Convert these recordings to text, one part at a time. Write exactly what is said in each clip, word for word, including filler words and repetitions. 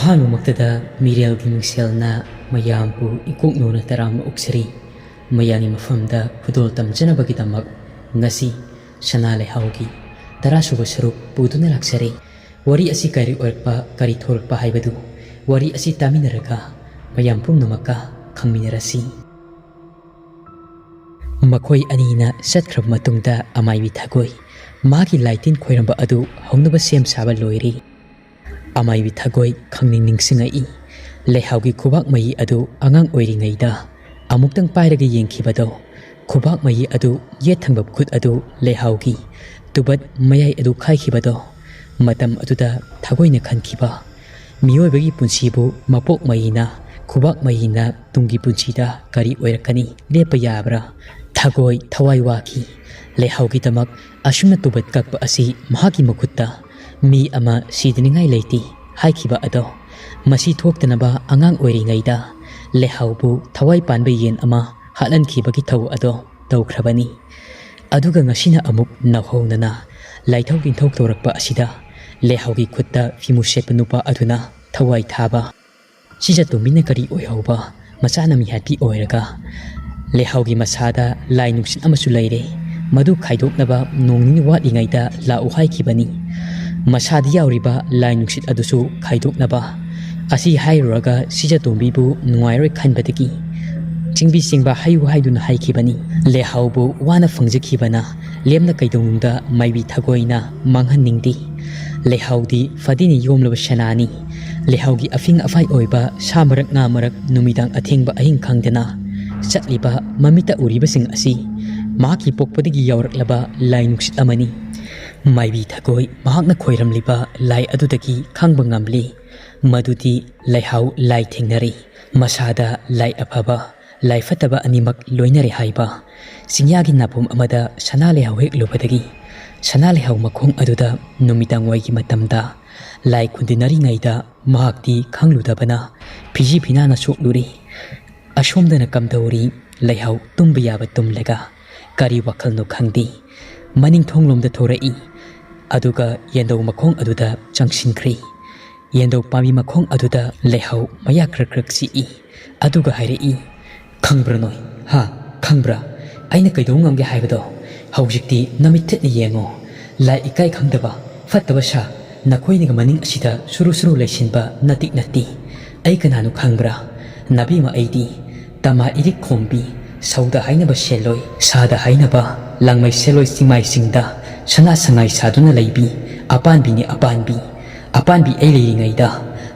ꯑꯍꯥꯟꯕꯃꯛꯇꯗ ꯃꯤꯔꯦꯜꯒꯤ ꯃꯤꯡꯁꯦꯜꯅ ꯃꯌꯥꯝꯕꯨ ꯏꯀꯣꯛ ꯅꯧꯅ ꯇꯔꯥꯝꯅ ꯑꯣꯛꯆꯔꯤ꯫ ꯃꯌꯥꯝꯒꯤ ꯃꯐꯝꯗ ꯈꯨꯗꯣꯜ ꯇꯝꯖꯅꯕꯒꯤꯗꯃꯛ ꯉꯁꯤ ꯁꯅꯥ ꯂꯩꯍꯥꯎꯒꯤ ꯇꯔꯥꯁꯨꯕ ꯁꯔꯨꯛ ꯄꯨꯗꯨꯅ ꯂꯥꯛꯆꯔꯤ꯫ ꯋꯥꯔꯤ ꯑꯁꯤ ꯀꯔꯤ ꯑꯣꯏꯔꯛꯄ, ꯀꯔꯤ ꯊꯣꯛꯂꯛꯄ ꯍꯥꯏꯕꯗꯨ ꯋꯥꯔꯤ ꯑꯁꯤ ꯇꯥꯃꯤꯟꯅꯔꯒ ꯃꯌꯥꯝ ꯄꯨꯝꯅꯃꯛꯀ ꯈꯪꯃꯤꯟꯅꯔꯁꯤ꯫ ꯃꯈꯣꯏ ꯑꯅꯤꯅ ꯆꯠꯈ꯭ꯔꯕ ꯃꯇꯨꯡꯗ ꯑꯃꯥꯏꯕꯤ ꯊꯒꯣꯏ ꯃꯥꯒꯤ ꯂꯥꯏꯇꯤꯟ ꯈꯣꯏꯔꯝꯕ ꯑꯗꯨ ꯍꯧꯅꯕ ꯁꯦꯝ ꯁꯥꯕ ꯂꯣꯏꯔꯦ꯫ ꯑꯃꯥꯏꯕꯤ ꯊꯒꯣꯏ ꯈꯪꯅꯤꯡ ꯅꯤꯡꯁꯤꯡꯉꯛꯏ꯫ ꯂꯩꯍꯥꯎꯒꯤ ꯈꯨꯕꯥꯛ ꯃꯌꯤ ꯑꯗꯨ ꯑꯉꯥꯡ ꯑꯣꯏꯔꯤꯉꯩꯗ ꯑꯃꯨꯛꯇꯪ ꯄꯥꯏꯔꯒ ꯌꯦꯡꯈꯤꯕꯗꯣ, ꯈꯨꯕꯥꯛ ꯃꯌꯤ ꯑꯗꯨ ꯌꯦꯠ ꯊꯪꯕ ꯈꯨꯠ ꯑꯗꯨ ꯂꯩꯍꯥꯎꯒꯤ ꯇꯨꯕꯠ ꯃꯌꯥꯏ ꯑꯗꯨ ꯈꯥꯏꯈꯤꯕꯗꯣ, ꯃꯇꯝ ꯑꯗꯨꯗ ꯊꯒꯣꯏꯅ ꯈꯟꯈꯤꯕ, ꯃꯤꯑꯣꯏꯕꯒꯤ ꯄꯨꯟꯁꯤꯕꯨ ꯃꯄꯣꯛ ꯃꯌꯤꯅ, ꯈꯨꯕꯥꯛ ꯃꯌꯤꯅ ꯇꯨꯡꯒꯤ ꯄꯨꯟꯁꯤꯗ ꯀꯔꯤ ꯑꯣꯏꯔꯛꯀꯅꯤ ꯂꯦꯞꯄ ꯌꯥꯕ꯭ꯔꯥ? ꯊꯒꯣꯏ ꯊꯋꯥꯏ ꯋꯥꯈꯤ꯫ ꯂꯩꯍꯥꯎꯒꯤꯗꯃꯛ ꯑꯁꯨꯝꯅ ꯇꯨꯕꯠ ꯀꯛꯄ ꯑꯁꯤ ꯃꯍꯥꯛꯀꯤ ꯃꯈꯨꯠꯇ ꯃꯤ ꯑꯃ ꯁꯤꯗꯅꯤꯡꯉꯥꯏ ꯂꯩꯇꯦ ꯍꯥꯏꯈꯤꯕ ꯑꯗꯣ, ꯃꯁꯤ ꯊꯣꯛꯇꯅꯕ ꯑꯉꯥꯡ ꯑꯣꯏꯔꯤꯉꯩꯗ ꯂꯩꯍꯥꯎꯕꯨ ꯊꯋꯥꯏ ꯄꯥꯟꯕ ꯌꯦꯟ ꯑꯃ ꯍꯥꯠꯍꯟꯈꯤꯕꯒꯤ ꯊꯧ ꯑꯗꯣ ꯇꯧꯈ꯭ꯔꯕꯅꯤ꯫ ꯑꯗꯨꯒ ꯉꯁꯤꯅ ꯑꯃꯨꯛ ꯅꯧꯍꯧꯅꯅ ꯂꯥꯏꯊꯧ ꯇꯤꯟꯊꯧ ꯇꯧꯔꯛꯄ ꯑꯁꯤꯗ ꯂꯩꯍꯥꯎꯒꯤ ꯈꯨꯠꯇ ꯐꯤꯃꯨ ꯁꯦꯠꯄ ꯅꯨꯄꯥ ꯑꯗꯨꯅ ꯊꯋꯥꯏ ꯊꯥꯕ꯫ ꯁꯤꯖꯇꯣꯝꯕꯤꯅ ꯀꯔꯤ ꯑꯣꯏꯍꯧꯕ? ꯃꯆꯥꯅ ꯃꯤꯍꯥꯠꯄꯤ ꯑꯣꯏꯔꯒ ꯂꯩꯍꯥꯎꯒꯤ ꯃꯁꯥꯗ ꯂꯥꯏ ꯅꯨꯡꯁꯤꯠ ꯑꯃꯁꯨ ꯂꯩꯔꯦ꯫ ꯃꯗꯨ ꯈꯥꯏꯗꯣꯛꯅꯕ ꯅꯣꯡ ꯅꯤꯅꯤ ꯋꯥꯠꯂꯤꯉꯩꯗ ꯂꯥꯛꯎ ꯍꯥꯏꯈꯤꯕꯅꯤ꯫ ꯃꯁꯥꯗ ꯌꯥꯎꯔꯤꯕ ꯂꯥꯏ ꯅꯨꯡꯁꯤꯠ ꯑꯗꯨꯁꯨ ꯈꯥꯏꯗꯣꯛꯅꯕ꯫ ꯑꯁꯤ ꯍꯥꯏꯔꯨꯔꯒ ꯁꯤꯖꯇꯣꯝꯕꯤꯕꯨ ꯅꯨꯡꯉꯥꯏꯔꯣꯏ ꯈꯟꯕꯗꯒꯤ ꯆꯤꯡꯕꯤ ꯆꯤꯡꯕ ꯍꯥꯏꯌꯨ ꯍꯥꯏꯗꯨꯅ ꯍꯥꯏꯈꯤꯕꯅꯤ꯫ ꯂꯩꯍꯥꯎꯕꯨ ꯋꯥꯅ ꯐꯪꯖꯈꯤꯕꯅ ꯂꯦꯝꯅ ꯀꯩꯗꯧꯅꯨꯡꯗ ꯃꯥꯏꯕꯤ ꯊꯒꯣꯏꯅ ꯃꯥꯡꯍꯟꯅꯤꯡꯗꯦ꯫ ꯂꯩꯍꯥꯎꯗꯤ ꯐꯗꯤꯅ ꯌꯣꯝꯂꯕ ꯁꯅꯥꯅꯤ꯫ ꯂꯩꯍꯥꯎꯒꯤ ꯑꯐꯤꯡ ꯑꯐꯥꯏ ꯑꯣꯏꯕ ꯁꯥ ꯃꯔꯛ ꯉꯥ ꯃꯔꯛ ꯅꯨꯃꯤꯗꯥꯡ ꯑꯊꯦꯡꯕ ꯑꯍꯤꯡ ꯈꯪꯗꯅ ꯆꯠꯂꯤꯕ ꯃꯃꯤꯠꯇ ꯎꯔꯤꯕꯁꯤꯡ ꯑꯁꯤ ꯃꯍꯥꯛꯀꯤ ꯄꯣꯛꯄꯗꯒꯤ ꯌꯥꯎꯔꯛꯂꯕ ꯂꯥꯏ ꯅꯨꯡꯁꯤꯠ ꯑꯃꯅꯤ꯫ ꯃꯥꯏꯕꯤ ꯊꯒꯣꯏ ꯃꯍꯥꯛꯅ ꯈꯣꯏꯔꯝꯂꯤꯕ ꯂꯥꯏ ꯑꯗꯨꯗꯒꯤ ꯈꯪꯕ ꯉꯝꯂꯤ ꯃꯗꯨꯗꯤ ꯂꯩꯍꯥꯎ ꯂꯥꯏ ꯊꯦꯡꯅꯔꯦ꯫ ꯃꯁꯥꯗ ꯂꯥꯏ ꯑꯐꯕ, ꯂꯥꯏ ꯐꯠꯇꯕ ꯑꯅꯤꯃꯛ ꯂꯣꯏꯅꯔꯦ ꯍꯥꯏꯕ꯫ ꯆꯤꯡꯌꯥꯒꯤ ꯅꯥꯄꯨꯝ ꯑꯃꯗ ꯁꯅꯥ ꯂꯩꯍꯥꯎ ꯍꯦꯛꯂꯨꯕꯗꯒꯤ ꯁꯅꯥ ꯂꯩꯍꯥꯎ ꯃꯈꯣꯡ ꯑꯗꯨꯗ ꯅꯨꯃꯤꯗꯥꯡꯋꯥꯏꯒꯤ ꯃꯇꯝꯗ ꯂꯥꯏ ꯈꯨꯟꯗꯤꯟꯅꯔꯤꯉꯩꯗ ꯃꯍꯥꯛꯇꯤ ꯈꯪꯂꯨꯗꯕꯅ ꯐꯤꯖꯤ ꯐꯤꯅꯥꯅ ꯁꯣꯛꯂꯨꯔꯦ꯫ ꯑꯁꯣꯝꯗꯅ ꯀꯝꯗꯧꯔꯤ? ꯂꯩꯍꯥꯎ ꯇꯨꯝꯕ ꯌꯥꯕ ꯇꯨꯝꯂꯒ ꯀꯔꯤ ꯋꯥꯈꯜꯅꯣ ꯈꯪꯗꯦ꯫ ꯃꯅꯤꯡ ꯊꯣꯡꯂꯣꯝꯗ ꯊꯣꯔꯛꯏ꯫ ꯑꯗꯨꯒ ꯌꯦꯟꯗꯧ ꯃꯈꯣꯡ ꯑꯗꯨꯗ ꯆꯪꯁꯤꯟꯈ꯭ꯔꯦ꯫ ꯌꯦꯟꯗꯧ ꯄꯥꯝꯕꯤ ꯃꯈꯣꯡ ꯑꯗꯨꯗ ꯂꯩꯍꯥꯎ ꯃꯌꯥ ꯈ꯭ꯔꯛ ꯈ꯭ꯔꯛ ꯆꯤꯛꯏ꯫ ꯑꯗꯨꯒ ꯍꯥꯏꯔꯛꯏ, "ꯈꯪꯕ꯭ꯔꯥ ꯅꯣꯏ? ꯍꯥ? ꯈꯪꯕ꯭ꯔꯥ? ꯑꯩꯅ ꯀꯩꯗꯧ ꯉꯝꯒꯦ ꯍꯥꯏꯕꯗꯣ? ꯍꯧꯖꯤꯛꯇꯤ ꯅꯃꯤꯠ ꯊꯦꯠꯅ ꯌꯦꯡꯉꯣ꯫ ꯂꯥꯏ ꯏꯀꯥꯏ ꯈꯪꯗꯕ, ꯐꯠꯇꯕ ꯁꯥ, ꯅꯈꯣꯏꯅꯒ ꯃꯅꯤꯡ ꯑꯁꯤꯗ ꯁꯨꯔꯨ ꯁꯨꯔꯨ ꯂꯩꯁꯤꯟꯕ ꯅꯇꯤꯛ ꯅꯠꯇꯤ꯫ ꯑꯩ ꯀꯅꯥꯅꯣ ꯈꯪꯕ꯭ꯔꯥ? ꯅꯕꯦꯝꯃ ꯑꯩꯗꯤ ꯇꯃꯥ ꯏꯔꯤꯛ ꯈꯣꯝꯕꯤ, ꯁꯧꯗ ꯍꯥꯏꯅꯕ ꯁꯦꯜꯂꯣꯏ, ꯁꯥꯗ ꯍꯥꯏꯅꯕ ꯂꯥꯡꯃꯩ ꯁꯦꯜꯂꯣꯏ ꯆꯤꯡꯃꯥꯏꯁꯤꯡꯗ ꯁꯅꯥ ꯁꯉꯥꯏ ꯁꯥꯗꯨꯅ ꯂꯩꯕꯤ ꯑꯄꯥꯟꯕꯤꯅꯤ ꯑꯄꯥꯟꯕꯤ꯫ ꯑꯄꯥꯟꯕꯤ ꯑꯩ ꯂꯩꯔꯤꯉꯩꯗ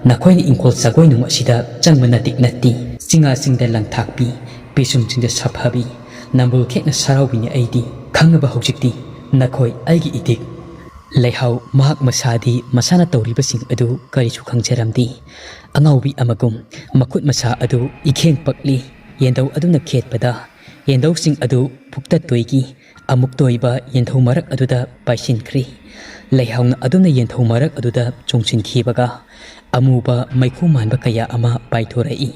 ꯅꯈꯣꯏꯅ ꯏꯪꯈꯣꯜ ꯆꯥꯒꯣꯏꯅꯨꯡ ꯑꯁꯤꯗ ꯆꯪꯕ ꯅꯇꯤꯛ ꯅꯠꯇꯤ꯫ ꯆꯤꯡꯉꯥꯁꯤꯡꯗ ꯂꯪꯊꯥꯛꯄꯤ, ꯄꯤꯁꯨꯝꯁꯤꯡꯗ ꯁꯥꯐꯕꯤ, ꯅꯝꯕꯨꯜ ꯈꯦꯛꯅ ꯁꯥꯔꯥꯎꯕꯤꯅꯤ ꯑꯩꯗꯤ꯫ ꯈꯪꯉꯕ ꯍꯧꯖꯤꯛꯇꯤ ꯅꯈꯣꯏ ꯑꯩꯒꯤ ꯏꯇꯤꯛ"꯫ ꯂꯩꯍꯥꯎ ꯃꯍꯥꯛ ꯃꯁꯥꯗꯤ ꯃꯁꯥꯅ ꯇꯧꯔꯤꯕꯁꯤꯡ ꯑꯗꯨ ꯀꯔꯤꯁꯨ ꯈꯪꯖꯔꯝꯗꯦ꯫ ꯑꯉꯥꯎꯕꯤ ꯑꯃꯒꯨꯝ ꯃꯈꯨꯠ ꯃꯁꯥ ꯑꯗꯨ ꯏꯈꯦꯡ ꯄꯛꯂꯤ꯫ ꯌꯦꯟꯗꯧ ꯑꯗꯨꯅ ꯈꯦꯠꯄꯗ ꯌꯦꯟꯗꯧꯁꯤꯡ ꯑꯗꯨ ꯄꯨꯛꯇ ꯇꯣꯏꯒꯤ ꯑꯃꯨꯛꯇ ꯑꯣꯏꯕ ꯌꯦꯟꯊꯧ ꯃꯔꯛ ꯑꯗꯨꯗ ꯄꯥꯏꯁꯤꯟꯈ꯭ꯔꯤ꯫ ꯂꯩꯍꯥꯎꯅ ꯑꯗꯨꯝꯅ ꯌꯦꯟꯊꯧ ꯃꯔꯛ ꯑꯗꯨꯗ ꯆꯣꯡꯁꯤꯟꯈꯤꯕꯒ ꯑꯃꯨꯕ ꯃꯩꯈꯨ ꯃꯥꯟꯕ ꯀꯌꯥ ꯑꯃ ꯄꯥꯏꯊꯣꯔꯛꯏ꯫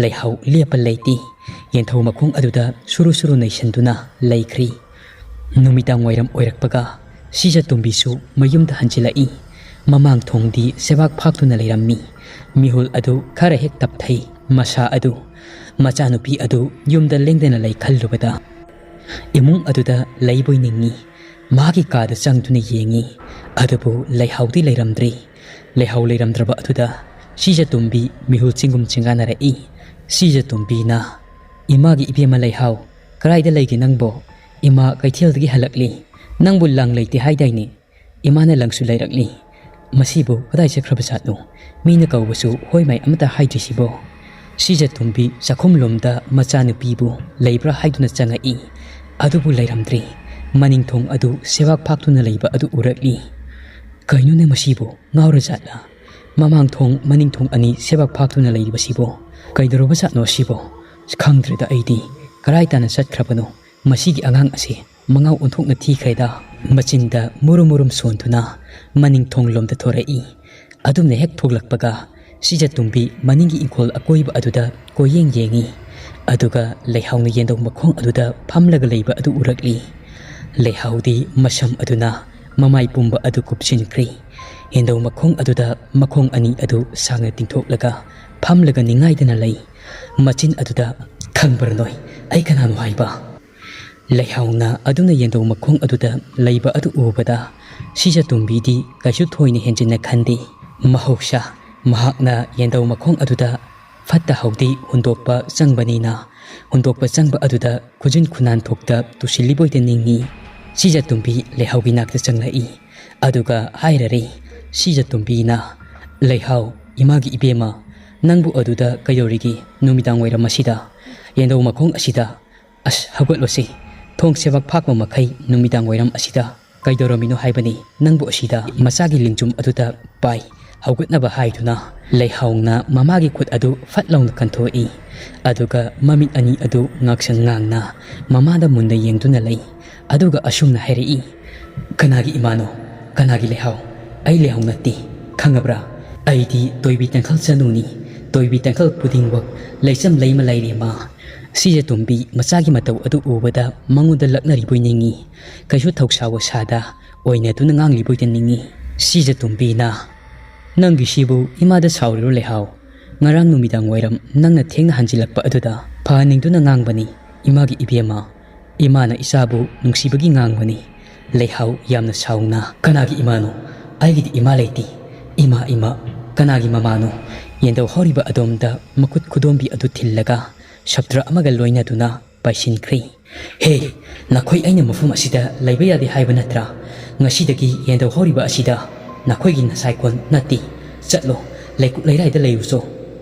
ꯂꯩꯍꯥꯎ ꯂꯦꯞꯄ ꯂꯩꯇꯦ꯫ ꯌꯦꯟꯊꯧ ꯃꯈꯣꯡ ꯑꯗꯨꯗ ꯁꯨꯔꯨ ꯁꯨꯔꯨ ꯅꯩꯁꯟꯗꯨꯅ ꯂꯩꯈ꯭ꯔꯤ꯫ ꯅꯨꯃꯤꯗꯥꯡ ꯋꯥꯏꯔꯝ ꯑꯣꯏꯔꯛꯄꯒ ꯁꯤꯖ ꯇꯣꯝꯕꯤꯁꯨ ꯃꯌꯨꯝꯗ ꯍꯟꯖꯤꯜꯂꯛꯏ꯫ ꯃꯃꯥꯡ ꯊꯣꯡꯗꯤ ꯁꯦꯕꯥꯛ ꯐꯥꯛꯇꯨꯅ ꯂꯩꯔꯝꯃꯤ꯫ ꯃꯤꯍꯨꯜ ꯑꯗꯨ ꯈꯔ ꯍꯦꯛ ꯇꯞꯊꯩ꯫ ꯃꯁꯥ ꯑꯗꯨ, ꯃꯆꯥꯅꯨꯄꯤ ꯑꯗꯨ ꯌꯨꯝꯗ ꯂꯦꯡꯗꯅ ꯂꯩ ꯈꯜꯂꯨꯕꯗ ꯏꯃꯨꯡ ꯑꯗꯨꯗ ꯂꯩꯕꯣꯏ ꯅꯤꯡꯏ꯫ ꯃꯥꯒꯤ ꯀꯥꯗ ꯆꯪꯗꯨꯅ ꯌꯦꯡꯏ꯫ ꯑꯗꯨꯕꯨ ꯂꯩꯍꯥꯎꯗꯤ ꯂꯩꯔꯝꯗ꯭ꯔꯤ꯫ ꯂꯩꯍꯥꯎ ꯂꯩꯔꯝꯗ꯭ꯔꯕ ꯑꯗꯨꯗ ꯁꯤꯖ ꯇꯣꯝꯕꯤ ꯃꯤꯍꯨꯜ ꯆꯤꯡꯒꯨꯝ ꯆꯤꯡꯒꯥꯟꯅꯔꯛꯏ꯫ ꯁꯤꯖ ꯇꯣꯝꯕꯤꯅ, "ꯏꯃꯥꯒꯤ ꯏꯕꯦꯝꯃ ꯂꯩꯍꯥꯎ, ꯀꯗꯥꯏꯗ ꯂꯩꯒꯦ ꯅꯪꯕꯣ? ꯏꯃꯥ ꯀꯩꯊꯦꯜꯗꯒꯤ ꯍꯜꯂꯛꯂꯤ꯫ ꯅꯪꯕꯨ ꯂꯪ ꯂꯩꯇꯦ ꯍꯥꯏꯗꯥꯏꯅꯦ? ꯏꯃꯥꯅ ꯂꯪꯁꯨ ꯂꯩꯔꯛꯂꯤ꯫ ꯃꯁꯤꯕꯨ ꯀꯗꯥꯏ ꯆꯠꯈ꯭ꯔꯕ ꯖꯥꯠꯅꯣ? ꯃꯤꯅ ꯀꯧꯕꯁꯨ ꯍꯣꯏ ꯃꯥꯏ ꯑꯃꯠꯇ ꯍꯥꯏꯗ꯭ꯔꯤꯁꯤꯕꯣ?" ꯁꯤꯖ ꯇꯣꯝꯕꯤ ꯆꯥꯛꯈꯨꯝꯂꯣꯝꯗ ꯃꯆꯥꯅꯨꯄꯤꯕꯨ ꯂꯩꯕ꯭ꯔꯥ ꯍꯥꯏꯗꯨꯅ ꯆꯪꯉꯛꯏ꯫ ꯑꯗꯨꯕꯨ ꯂꯩꯔꯝꯗ꯭ꯔꯤ꯫ ꯃꯅꯤꯡ ꯊꯣꯡ ꯑꯗꯨ ꯁꯦꯕꯥꯛ ꯐꯥꯛꯇꯨꯅ ꯂꯩꯕ ꯑꯗꯨ ꯎꯔꯛꯂꯤ꯫ "ꯀꯩꯅꯣꯅꯦ ꯃꯁꯤꯕꯨ? ꯉꯥꯎꯔ ꯖꯥꯠꯂꯥ? ꯃꯃꯥꯡ ꯊꯣꯡ, ꯃꯅꯤꯡ ꯊꯣꯡ ꯑꯅꯤ ꯁꯦꯕꯥꯛ ꯐꯥꯛꯇꯨꯅ ꯂꯩꯔꯤꯕꯁꯤꯕꯨ? ꯀꯩꯗꯧꯔꯕ ꯖꯥꯠꯅꯣ ꯑꯁꯤꯕꯨ? ꯈꯪꯗ꯭ꯔꯦꯗ ꯑꯩꯗꯤ꯫ ꯀꯔꯥꯏ ꯇꯥꯅ ꯆꯠꯈ꯭ꯔꯕꯅꯣ? ꯃꯁꯤꯒꯤ ꯑꯉꯥꯡ ꯑꯁꯤ ꯃꯉꯥꯎ ꯑꯣꯟꯊꯣꯛꯅ ꯊꯤꯈ꯭ꯔꯦꯗ"꯫ ꯃꯆꯤꯟꯗ ꯃꯨꯔꯨꯝ ꯃꯨꯔꯨꯝ ꯁꯣꯟꯗꯨꯅ ꯃꯅꯤꯡ ꯊꯣꯡꯂꯣꯝꯗ ꯊꯣꯔꯛꯏ꯫ ꯑꯗꯨꯝꯅ ꯍꯦꯛ ꯊꯣꯛꯂꯛꯄꯒ ꯁꯤꯖ ꯇꯣꯝꯕꯤ ꯃꯅꯤꯡꯒꯤ ꯏꯪꯈꯣꯜ ꯑꯀꯣꯏꯕ ꯑꯗꯨꯗ ꯀꯣꯏꯌꯦꯡ ꯌꯦꯡꯏ꯫ ꯑꯗꯨꯒ ꯂꯩꯍꯥꯎꯅ ꯌꯦꯟꯗꯧ ꯃꯈꯣꯡ ꯑꯗꯨꯗ ꯐꯝꯂꯒ ꯂꯩꯕ ꯑꯗꯨ ꯎꯔꯛꯂꯤ꯫ ꯂꯩꯍꯥꯎꯗꯤ ꯃꯁꯝ ꯑꯗꯨꯅ ꯃꯃꯥꯏ ꯄꯨꯝꯕ ꯑꯗꯨ ꯀꯨꯞꯁꯤꯟꯈ꯭ꯔꯤ꯫ ꯌꯦꯟꯗꯧ ꯃꯈꯣꯡ ꯑꯗꯨꯗ ꯃꯈꯣꯡ ꯑꯅꯤ ꯑꯗꯨ ꯁꯥꯡꯅ ꯇꯤꯡꯊꯣꯛꯂꯒ ꯐꯝꯂꯒ ꯅꯤꯡꯉꯥꯏꯗꯅ ꯂꯩ꯫ ꯃꯆꯤꯟ ꯑꯗꯨꯗ, "ꯈꯪꯕ꯭ꯔꯥ ꯅꯣꯏ, ꯑꯩ ꯀꯅꯥꯅꯣ ꯍꯥꯏꯕ?" ꯂꯩꯍꯥꯎꯅ ꯑꯗꯨꯅ ꯌꯦꯟꯗꯧ ꯃꯈꯣꯡ ꯑꯗꯨꯗ ꯂꯩꯕ ꯑꯗꯨ ꯎꯕꯗ ꯁꯤꯖ ꯇꯣꯝꯕꯤꯗꯤ ꯀꯩꯁꯨ ꯊꯣꯏꯅ ꯍꯦꯟꯖꯤꯟꯅ ꯈꯟꯗꯦ꯫ ꯃꯍꯧꯁꯥ ꯃꯍꯥꯛꯅ ꯌꯦꯟꯗꯧ ꯃꯈꯣꯡ ꯑꯗꯨꯗ ꯐꯠꯇ ꯍꯥꯎꯗꯤ ꯍꯨꯟꯗꯣꯛꯄ ꯆꯪꯕꯅꯤꯅ, ꯍꯨꯟꯗꯣꯛꯄ ꯆꯪꯕ ꯑꯗꯨꯗ ꯈꯨꯖꯤꯟ ꯈꯨꯅꯥꯟ ꯊꯣꯛꯇ ꯇꯨꯁꯤꯜꯂꯤꯕꯣꯏꯗ ꯅꯤꯡꯏ꯫ ꯁꯤꯖ ꯇꯣꯝꯕꯤ ꯂꯩꯍꯥꯎꯒꯤ ꯅꯥꯛꯇ ꯆꯪꯂꯛꯏ꯫ ꯑꯗꯨꯒ ꯍꯥꯏꯔꯔꯤ, ꯁꯤꯖ ꯇꯣꯝꯕꯤꯅ, "ꯂꯩꯍꯥꯎ, ꯏꯃꯥꯒꯤ ꯏꯕꯦꯝꯃ, ꯅꯪꯕꯨ ꯑꯗꯨꯗ ꯀꯩꯗꯧꯔꯤꯒꯦ ꯅꯨꯃꯤꯗꯥꯡ ꯋꯥꯏꯔꯝ ꯑꯁꯤꯗ? ꯌꯦꯟꯗꯧ ꯃꯈꯣꯡ ꯑꯁꯤꯗ? ꯑꯁ, ꯍꯧꯒꯠꯂꯣꯁꯤ, ꯊꯣꯡ ꯁꯦꯕꯛ ꯐꯥꯛꯄ ꯃꯈꯩ ꯅꯨꯃꯤꯗꯥꯡ ꯋꯥꯏꯔꯝ ꯑꯁꯤꯗ ꯀꯩꯗꯧꯔꯝꯃꯤꯅꯣ ꯍꯥꯏꯕꯅꯤ ꯅꯪꯕꯨ ꯑꯁꯤꯗ?" ꯃꯆꯥꯒꯤ ꯂꯤꯡꯖꯨꯝ ꯑꯗꯨꯗ ꯄꯥꯏ꯫ ꯍꯧꯒꯠꯅꯕ ꯍꯥꯏꯗꯨꯅ ꯂꯩꯍꯥꯎꯅ ꯃꯃꯥꯒꯤ ꯈꯨꯠ ꯑꯗꯨ ꯐꯠ ꯂꯥꯎꯅ ꯀꯟꯊꯣꯛꯏ꯫ ꯑꯗꯨꯒ ꯃꯃꯤꯠ ꯑꯅꯤ ꯑꯗꯨ ꯉꯥꯛꯁꯪ ꯉꯥꯡꯅ ꯃꯃꯥꯗ ꯃꯨꯟꯅ ꯌꯦꯡꯗꯨꯅ ꯂꯩ꯫ ꯑꯗꯨꯒ ꯑꯁꯨꯝꯅ ꯍꯥꯏꯔꯛꯏ, "ꯀꯅꯥꯒꯤ ꯏꯃꯥꯅꯣ? ꯀꯅꯥꯒꯤ ꯂꯩꯍꯥꯎ? ꯑꯩ ꯂꯩꯍꯥꯎ ꯅꯠꯇꯦ, ꯈꯪꯉꯕ꯭ꯔꯥ? ꯑꯩꯗꯤ ꯇꯣꯏꯕꯤ ꯇꯦꯡꯈꯜ ꯆꯅꯨꯅꯤ꯫ ꯇꯣꯏꯕꯤ ꯇꯦꯡꯈꯜ ꯄꯨꯗꯤꯡꯋꯛ ꯂꯩꯆꯝ ꯂꯩꯃ ꯂꯩꯔꯦꯃ꯫" ꯁꯤꯖ ꯇꯣꯝꯕꯤ ꯃꯆꯥꯒꯤ ꯃꯇꯧ ꯑꯗꯨ ꯎꯕꯗ ꯃꯉꯣꯟꯗ ꯂꯛꯅꯔꯤꯕꯣꯏ ꯅꯤꯡꯏ꯫ ꯀꯩꯁꯨ ꯊꯧꯁꯥ ꯋꯥꯁꯥꯗ ꯑꯣꯏꯅꯗꯨꯅ ꯉꯥꯡꯂꯤꯕꯣꯏꯗ ꯅꯤꯡꯏ꯫ ꯁꯤꯖ ꯇꯣꯝꯕꯤꯅ, "ꯅꯪꯒꯤꯁꯤꯕꯨ ꯏꯃꯥꯗ ꯁꯥꯎꯔꯤꯔꯣ ꯂꯩꯍꯥꯎ? ꯉꯔꯥꯡ ꯅꯨꯃꯤꯗꯥꯡ ꯋꯥꯏꯔꯝ ꯅꯪꯅ ꯊꯦꯡꯅ ꯍꯟꯖꯤꯜꯂꯛꯄ ꯑꯗꯨꯗ ꯐꯍꯟꯅꯤꯡꯗꯨꯅ ꯉꯥꯡꯕꯅꯤ, ꯏꯃꯥꯒꯤ ꯏꯕꯦꯝꯃ꯫ ꯏꯃꯥꯅ ꯏꯆꯥꯕꯨ ꯅꯨꯡꯁꯤꯕꯒꯤ ꯉꯥꯡꯕꯅꯤ꯫" ꯂꯩꯍꯥꯎ ꯌꯥꯝꯅ ꯁꯥꯎꯅ, "ꯀꯅꯥꯒꯤ ꯏꯃꯥꯅꯣ? ꯑꯩꯒꯤꯗꯤ ꯏꯃꯥ ꯂꯩꯇꯦ꯫ ꯏꯃꯥ, ꯏꯃꯥ, ꯀꯅꯥꯒꯤ ꯃꯃꯥꯅꯣ?" ꯌꯦꯟꯗꯧ ꯍꯧꯔꯤꯕ ꯑꯗꯣꯝꯗ ꯃꯈꯨꯠ ꯈꯨꯗꯣꯝꯕꯤ ꯑꯗꯨ ꯊꯤꯜꯂꯒ ꯁꯞꯇ꯭ꯔ ꯑꯃꯒ ꯂꯣꯏꯅꯗꯨꯅ ꯄꯥꯏꯁꯤꯟꯈ꯭ꯔꯦ꯫ "ꯍꯦ, ꯅꯈꯣꯏ ꯑꯩꯅ ꯃꯐꯝ ꯑꯁꯤꯗ ꯂꯩꯕ ꯌꯥꯗꯦ ꯍꯥꯏꯕ ꯅꯠꯇ꯭ꯔꯥ? ꯉꯁꯤꯗꯒꯤ ꯌꯦꯟꯗꯧ ꯍꯧꯔꯤꯕ ꯑꯁꯤꯗ ꯅꯈꯣꯏꯒꯤ ꯅꯁꯥꯏꯀꯣꯟ ꯅꯠꯇꯦ꯫ ꯆꯠꯂꯣ, ꯂꯩꯀꯨꯞ ꯂꯩꯔꯥꯏꯗ ꯂꯩꯔꯨꯆꯣ꯫"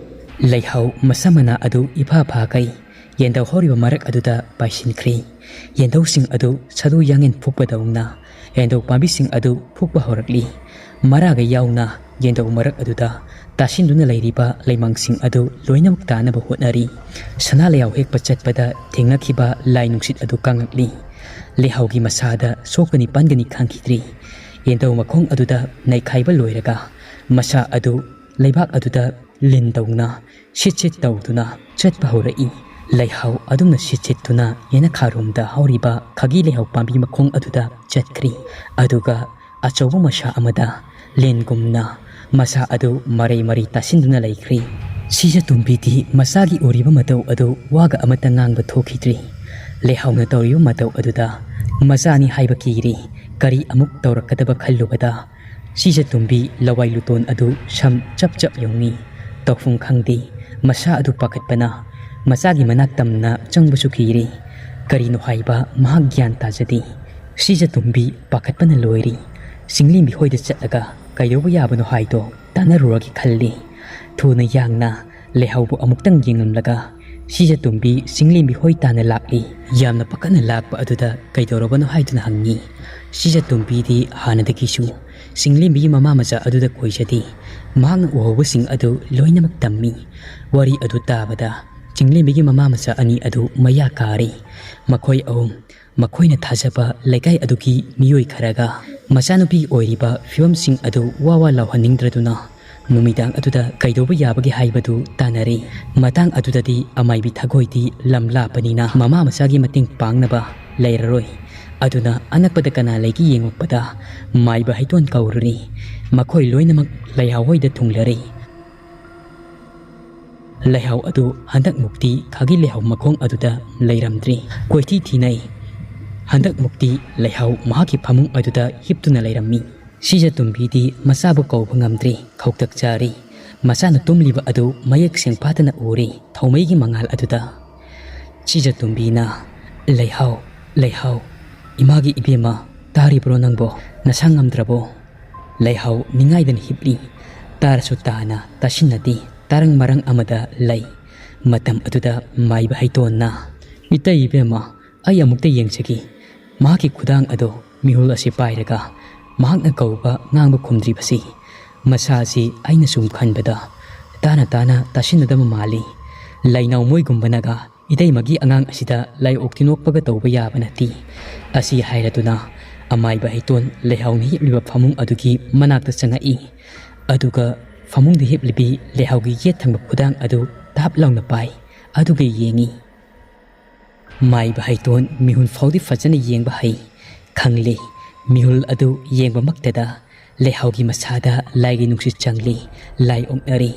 ꯂꯩꯍꯥꯎ ꯃꯁꯝ ꯃꯅꯥ ꯑꯗꯨ ꯏꯐꯥ ꯐꯥꯈꯩ ꯌꯦꯟꯗꯧ ꯍꯧꯔꯤꯕ ꯃꯔꯛ ꯑꯗꯨꯗ ꯄꯥꯏꯁꯤꯟꯈ꯭ꯔꯦ꯫ ꯌꯦꯟꯗꯧꯁꯤꯡ ꯑꯗꯨ ꯁꯥꯗꯨ ꯌꯥꯡꯉꯦꯟ ꯐꯨꯛꯄꯗꯧꯅ ꯌꯦꯟꯗꯧ ꯄꯥꯝꯕꯤꯁꯤꯡ ꯑꯗꯨ ꯐꯨꯛꯄ ꯍꯧꯔꯛꯂꯤ꯫ ꯃꯔꯥꯒ ꯌꯥꯎꯅ ꯌꯦꯟꯗꯧ ꯃꯔꯛ ꯑꯗꯨꯗ ꯇꯥꯁꯤꯟꯗꯨꯅ ꯂꯩꯔꯤꯕ ꯂꯩꯃꯥꯡꯁꯤꯡ ꯑꯗꯨ ꯂꯣꯏꯅꯃꯛ ꯇꯥꯅꯕ ꯍꯣꯠꯅꯔꯤ꯫ ꯁꯅꯥ ꯂꯩꯍꯥꯎ ꯍꯦꯛꯄ ꯆꯠꯄꯗ ꯊꯦꯡꯅꯈꯤꯕ ꯂꯥꯏ ꯅꯨꯡꯁꯤꯠ ꯑꯗꯨ ꯀꯪꯂꯛꯂꯤ꯫ ꯂꯩꯍꯥꯎꯒꯤ ꯃꯁꯥꯗ ꯁꯣꯛꯀꯅꯤ ꯄꯟꯒꯅꯤ ꯈꯪꯈꯤꯗ꯭ꯔꯤ꯫ ꯌꯦꯟꯗꯧ ꯃꯈꯣꯡ ꯑꯗꯨꯗ ꯅꯩꯈꯥꯏꯕ ꯂꯣꯏꯔꯒ ꯃꯁꯥ ꯑꯗꯨ ꯂꯩꯕꯥꯛ ꯑꯗꯨꯗ ꯂꯤꯟ ꯇꯧꯅ ꯁꯤꯠ ꯁꯤꯠ ꯇꯧꯗꯨꯅ ꯆꯠꯄ ꯍꯧꯔꯛꯏ꯫ ꯂꯩꯍꯥꯎ ꯑꯗꯨꯝꯅ ꯁꯤꯠ ꯁꯤꯠꯇꯨꯅ ꯌꯦꯅꯈꯥꯔꯣꯝꯗ ꯍꯧꯔꯤꯕ ꯈꯥꯒꯤ ꯂꯩꯍꯥꯎ ꯄꯥꯝꯕꯤ ꯃꯈꯣꯡ ꯑꯗꯨꯗ ꯆꯠꯈ꯭ꯔꯤ꯫ ꯑꯗꯨꯒ ꯑꯆꯧꯕ ꯃꯁꯥ ꯑꯃꯗ ꯂꯦꯟꯒꯨꯝꯅ ꯃꯁꯥ ꯑꯗꯨ ꯃꯔꯩ ꯃꯔꯩ ꯇꯥꯁꯤꯟꯗꯨꯅ ꯂꯩꯈ꯭ꯔꯦ꯫ ꯁꯤꯖ ꯇꯣꯝꯕꯤꯗꯤ ꯃꯆꯥꯒꯤ ꯎꯔꯤꯕ ꯃꯇꯧ ꯑꯗꯨ ꯋꯥꯒ ꯑꯃꯠꯇ ꯉꯥꯡꯕ ꯊꯣꯛꯈꯤꯗ꯭ꯔꯦ꯫ ꯂꯩꯍꯥꯎꯅ ꯇꯧꯔꯤꯕ ꯃꯇꯧ ꯑꯗꯨꯗ ꯃꯆꯥꯅꯤ ꯍꯥꯏꯕ ꯀꯤꯔꯦ꯫ ꯀꯔꯤ ꯑꯃꯨꯛ ꯇꯧꯔꯛꯀꯗꯕ ꯈꯜꯂꯨꯕꯗ ꯁꯤꯖ ꯇꯣꯝꯕꯤ ꯂꯋꯥꯏ ꯂꯨꯇꯣꯟ ꯑꯗꯨ ꯁꯝ ꯆꯞ ꯆꯞ ꯌꯨꯡꯏ꯫ ꯇꯧꯐꯝ ꯈꯪꯗꯦ꯫ ꯃꯁꯥ ꯑꯗꯨ ꯄꯥꯈꯠꯄꯅ ꯃꯆꯥꯒꯤ ꯃꯅꯥꯛ ꯇꯝꯅ ꯆꯪꯕꯁꯨ ꯀꯤꯔꯦ꯫ ꯀꯔꯤꯅꯣ ꯍꯥꯏꯕ ꯃꯍꯥꯛ ꯒ꯭ꯌꯥꯟ ꯇꯥꯖꯗꯦ꯫ ꯁꯤꯖ ꯇꯣꯝꯕꯤ ꯄꯥꯈꯠꯄꯅ ꯂꯣꯏꯔꯦ꯫ ꯆꯤꯡꯂꯦꯝꯕꯤ ꯍꯣꯏꯗ ꯆꯠꯂꯒ ꯀꯩꯗꯧꯕ ꯌꯥꯕꯅꯣ ꯍꯥꯏꯗꯣ ꯇꯥꯟꯅꯔꯨꯔꯒꯦ ꯈꯜꯂꯤ꯫ ꯊꯨꯅ ꯌꯥꯡꯅ ꯂꯩꯍꯥꯎꯕꯨ ꯑꯃꯨꯛꯇꯪ ꯌꯦꯡꯂꯝꯂꯒ ꯁꯤꯖ ꯇꯣꯝꯕꯤ ꯆꯤꯡꯂꯦꯝꯕꯤ ꯍꯣꯏ ꯇꯥꯟꯅ ꯂꯥꯛꯂꯤ꯫ ꯌꯥꯝꯅ ꯄꯥꯈꯠꯅ ꯂꯥꯛꯄ ꯑꯗꯨꯗ ꯀꯩꯗꯧꯔꯕꯅꯣ ꯍꯥꯏꯗꯨꯅ ꯍꯪꯉꯤ꯫ ꯁꯤꯖ ꯇꯣꯝꯕꯤꯗꯤ ꯍꯥꯟꯅꯗꯒꯤꯁꯨ ꯆꯤꯡꯂꯦꯝꯕꯤꯒꯤ ꯃꯃꯥ ꯃꯆꯥ ꯑꯗꯨꯗ ꯀꯣꯏꯖꯗꯦ꯫ ꯃꯍꯥꯛꯅ ꯎꯍꯧꯕꯁꯤꯡ ꯑꯗꯨ ꯂꯣꯏꯅꯃꯛ ꯇꯝꯃꯤ꯫ ꯋꯥꯔꯤ ꯑꯗꯨ ꯇꯥꯕꯗ ꯆꯤꯡꯂꯦꯝꯕꯤꯒꯤ ꯃꯃꯥ ꯃꯆꯥ ꯑꯅꯤ ꯑꯗꯨ ꯃꯌꯥ ꯀꯥꯔꯤ꯫ ꯃꯈꯣꯏ ꯑꯍꯨꯝ ꯃꯈꯣꯏꯅ ꯊꯥꯖꯕ ꯂꯩꯀꯥꯏ ꯑꯗꯨꯒꯤ ꯃꯤꯑꯣꯏ ꯈꯔꯒ ꯃꯆꯥꯅꯨꯄꯤ ꯑꯣꯏꯔꯤꯕ ꯐꯤꯕꯝꯁꯤꯡ ꯑꯗꯨ ꯋꯥ ꯋꯥ ꯂꯥꯎꯍꯟꯅꯤꯡꯗ꯭ꯔꯗꯨꯅ ꯅꯨꯃꯤꯗꯥꯡ ꯑꯗꯨꯗ ꯀꯩꯗꯧꯕ ꯌꯥꯕꯒꯦ ꯍꯥꯏꯕꯗꯨ ꯇꯥꯟꯅꯔꯤ꯫ ꯃꯇꯥꯡ ꯑꯗꯨꯗꯗꯤ ꯑꯃꯥꯏꯕꯤ ꯊꯥꯒꯣꯏꯗꯤ ꯂꯝ ꯂꯥꯞꯄꯅꯤꯅ ꯃꯃꯥ ꯃꯆꯥꯒꯤ ꯃꯇꯦꯡ ꯄꯥꯡꯅꯕ ꯂꯩꯔꯔꯣꯏ꯫ ꯑꯗꯨꯅ ꯑꯅꯛꯄꯗ ꯀꯅꯥ ꯂꯩꯒꯦ ꯌꯦꯡꯉꯛꯄꯗ ꯃꯥꯏꯕ ꯍꯩꯇꯣꯟ ꯀꯧꯔꯨꯔꯤ꯫ ꯃꯈꯣꯏ ꯂꯣꯏꯅꯃꯛ ꯂꯩꯍꯥꯎ ꯍꯣꯏꯗ ꯊꯨꯡꯂꯔꯤ꯫ ꯂꯩꯍꯥꯎ ꯑꯗꯨ ꯍꯟꯗꯛꯃꯨꯛꯇꯤ ꯈꯥꯒꯤ ꯂꯩꯍꯥꯎ ꯃꯈꯣꯡ ꯑꯗꯨꯗ ꯂꯩꯔꯝꯗ꯭ꯔꯤ꯫ ꯀꯣꯏꯊꯤ ꯊꯤꯅꯩ꯫ ꯍꯟꯗꯛꯃꯨꯛꯇꯤ ꯂꯩꯍꯥꯎ ꯃꯍꯥꯛꯀꯤ ꯐꯃꯨꯡ ꯑꯗꯨꯗ ꯍꯤꯞꯇꯨꯅ ꯂꯩꯔꯝꯃꯤ꯫ ꯁꯤꯖ ꯇꯨꯝꯕꯤꯗꯤ ꯃꯆꯥꯕꯨ ꯀꯧꯕ ꯉꯝꯗ꯭ꯔꯤ, ꯈꯧꯇꯛ ꯆꯥꯔꯤ꯫ ꯃꯆꯥꯅ ꯇꯨꯝꯂꯤꯕ ꯑꯗꯨ ꯃꯌꯦꯛ ꯁꯦꯡ ꯐꯥꯗꯅ ꯎꯔꯤ ꯊꯧꯃꯩꯒꯤ ꯃꯉꯥꯜ ꯑꯗꯨꯗ꯫ ꯁꯤꯖ ꯇꯨꯝꯕꯤꯅ, "ꯂꯩꯍꯥꯎ, ꯂꯩꯍꯥꯎ, ꯏꯃꯥꯒꯤ ꯏꯕꯦꯝꯃ, ꯇꯥꯔꯤꯕ꯭ꯔꯣ ꯅꯪꯕꯣ? ꯅꯁꯥ ꯉꯝꯗ꯭ꯔꯕꯣ?" ꯂꯩꯍꯥꯎ ꯅꯤꯡꯉꯥꯏꯗꯅ ꯍꯤꯞꯂꯤ꯫ ꯇꯥꯔꯁꯨ ꯇꯥꯅ ꯇꯥꯁꯤꯟꯅꯗꯦ, ꯇꯥꯔꯪ ꯃꯔꯪ ꯑꯃꯗ ꯂꯩ꯫ ꯃꯇꯝ ꯑꯗꯨꯗ ꯃꯥꯏꯕ ꯍꯩꯇꯣꯟꯅ, "ꯏꯇꯩ ꯏꯕꯦꯝꯃ, ꯑꯩ ꯑꯃꯨꯛꯇ ꯌꯦꯡꯖꯒꯦ꯫ ꯃꯍꯥꯛꯀꯤ ꯈꯨꯗꯥꯡ ꯑꯗꯣ ꯃꯤꯍꯨꯜ ꯑꯁꯤ ꯄꯥꯏꯔꯒ ꯃꯍꯥꯛꯅ ꯀꯧꯕ ꯉꯥꯡꯕ ꯈꯨꯝꯗ꯭ꯔꯤꯕꯁꯤ꯫ ꯃꯁꯥ ꯑꯁꯤ ꯑꯩꯅ ꯁꯨꯝ ꯈꯟꯕꯗ ꯇꯥꯅ ꯇꯥꯅ ꯇꯥꯁꯤꯟꯅꯗꯕ ꯃꯥꯜꯂꯤ꯫ ꯂꯩꯅꯥꯎ ꯃꯣꯏꯒꯨꯝꯕꯅꯒ ꯏꯇꯩꯃꯒꯤ ꯑꯉꯥꯡ ꯑꯁꯤꯗ ꯂꯥꯏꯑꯣꯛ ꯊꯤꯅꯣꯛꯄꯒ ꯇꯧꯕ ꯌꯥꯕ ꯅꯠꯇꯦ"꯫ ꯑꯁꯤ ꯍꯥꯏꯔꯗꯨꯅ ꯑꯃꯥꯏꯕ ꯍꯩꯇꯣꯟ ꯂꯩꯍꯥꯎꯅ ꯍꯤꯞꯂꯤꯕ ꯐꯃꯨꯡ ꯑꯗꯨꯒꯤ ꯃꯅꯥꯛꯇ ꯆꯪꯉꯛꯏ꯫ ꯑꯗꯨꯒ ꯐꯃꯨꯡꯗ ꯍꯤꯞꯂꯤꯕꯤ ꯂꯩꯍꯥꯎꯒꯤ ꯌꯦꯠ ꯊꯪꯕ ꯈꯨꯗꯥꯡ ꯑꯗꯨ ꯇꯥꯞ ꯂꯥꯎꯅ ꯄꯥꯏ꯫ ꯑꯗꯨꯒ ꯌꯦꯡꯉꯤ꯫ ꯃꯥꯏꯕ ꯍꯩꯇꯣꯟ ꯃꯤꯍꯨꯜ ꯐꯥꯎꯗꯤ ꯐꯖꯅ ꯌꯦꯡꯕ ꯍꯩ꯫ ꯈꯪꯂꯦ, ꯃꯤꯍꯨꯜ ꯑꯗꯨ ꯌꯦꯡꯕꯃꯛꯇꯗ ꯂꯩꯍꯥꯎꯒꯤ ꯃꯁꯥꯗ ꯂꯥꯏꯒꯤ ꯅꯨꯡꯁꯤꯠ ꯆꯪꯂꯤ꯫ ꯂꯥꯏ ꯑꯣꯛꯅꯔꯤ꯫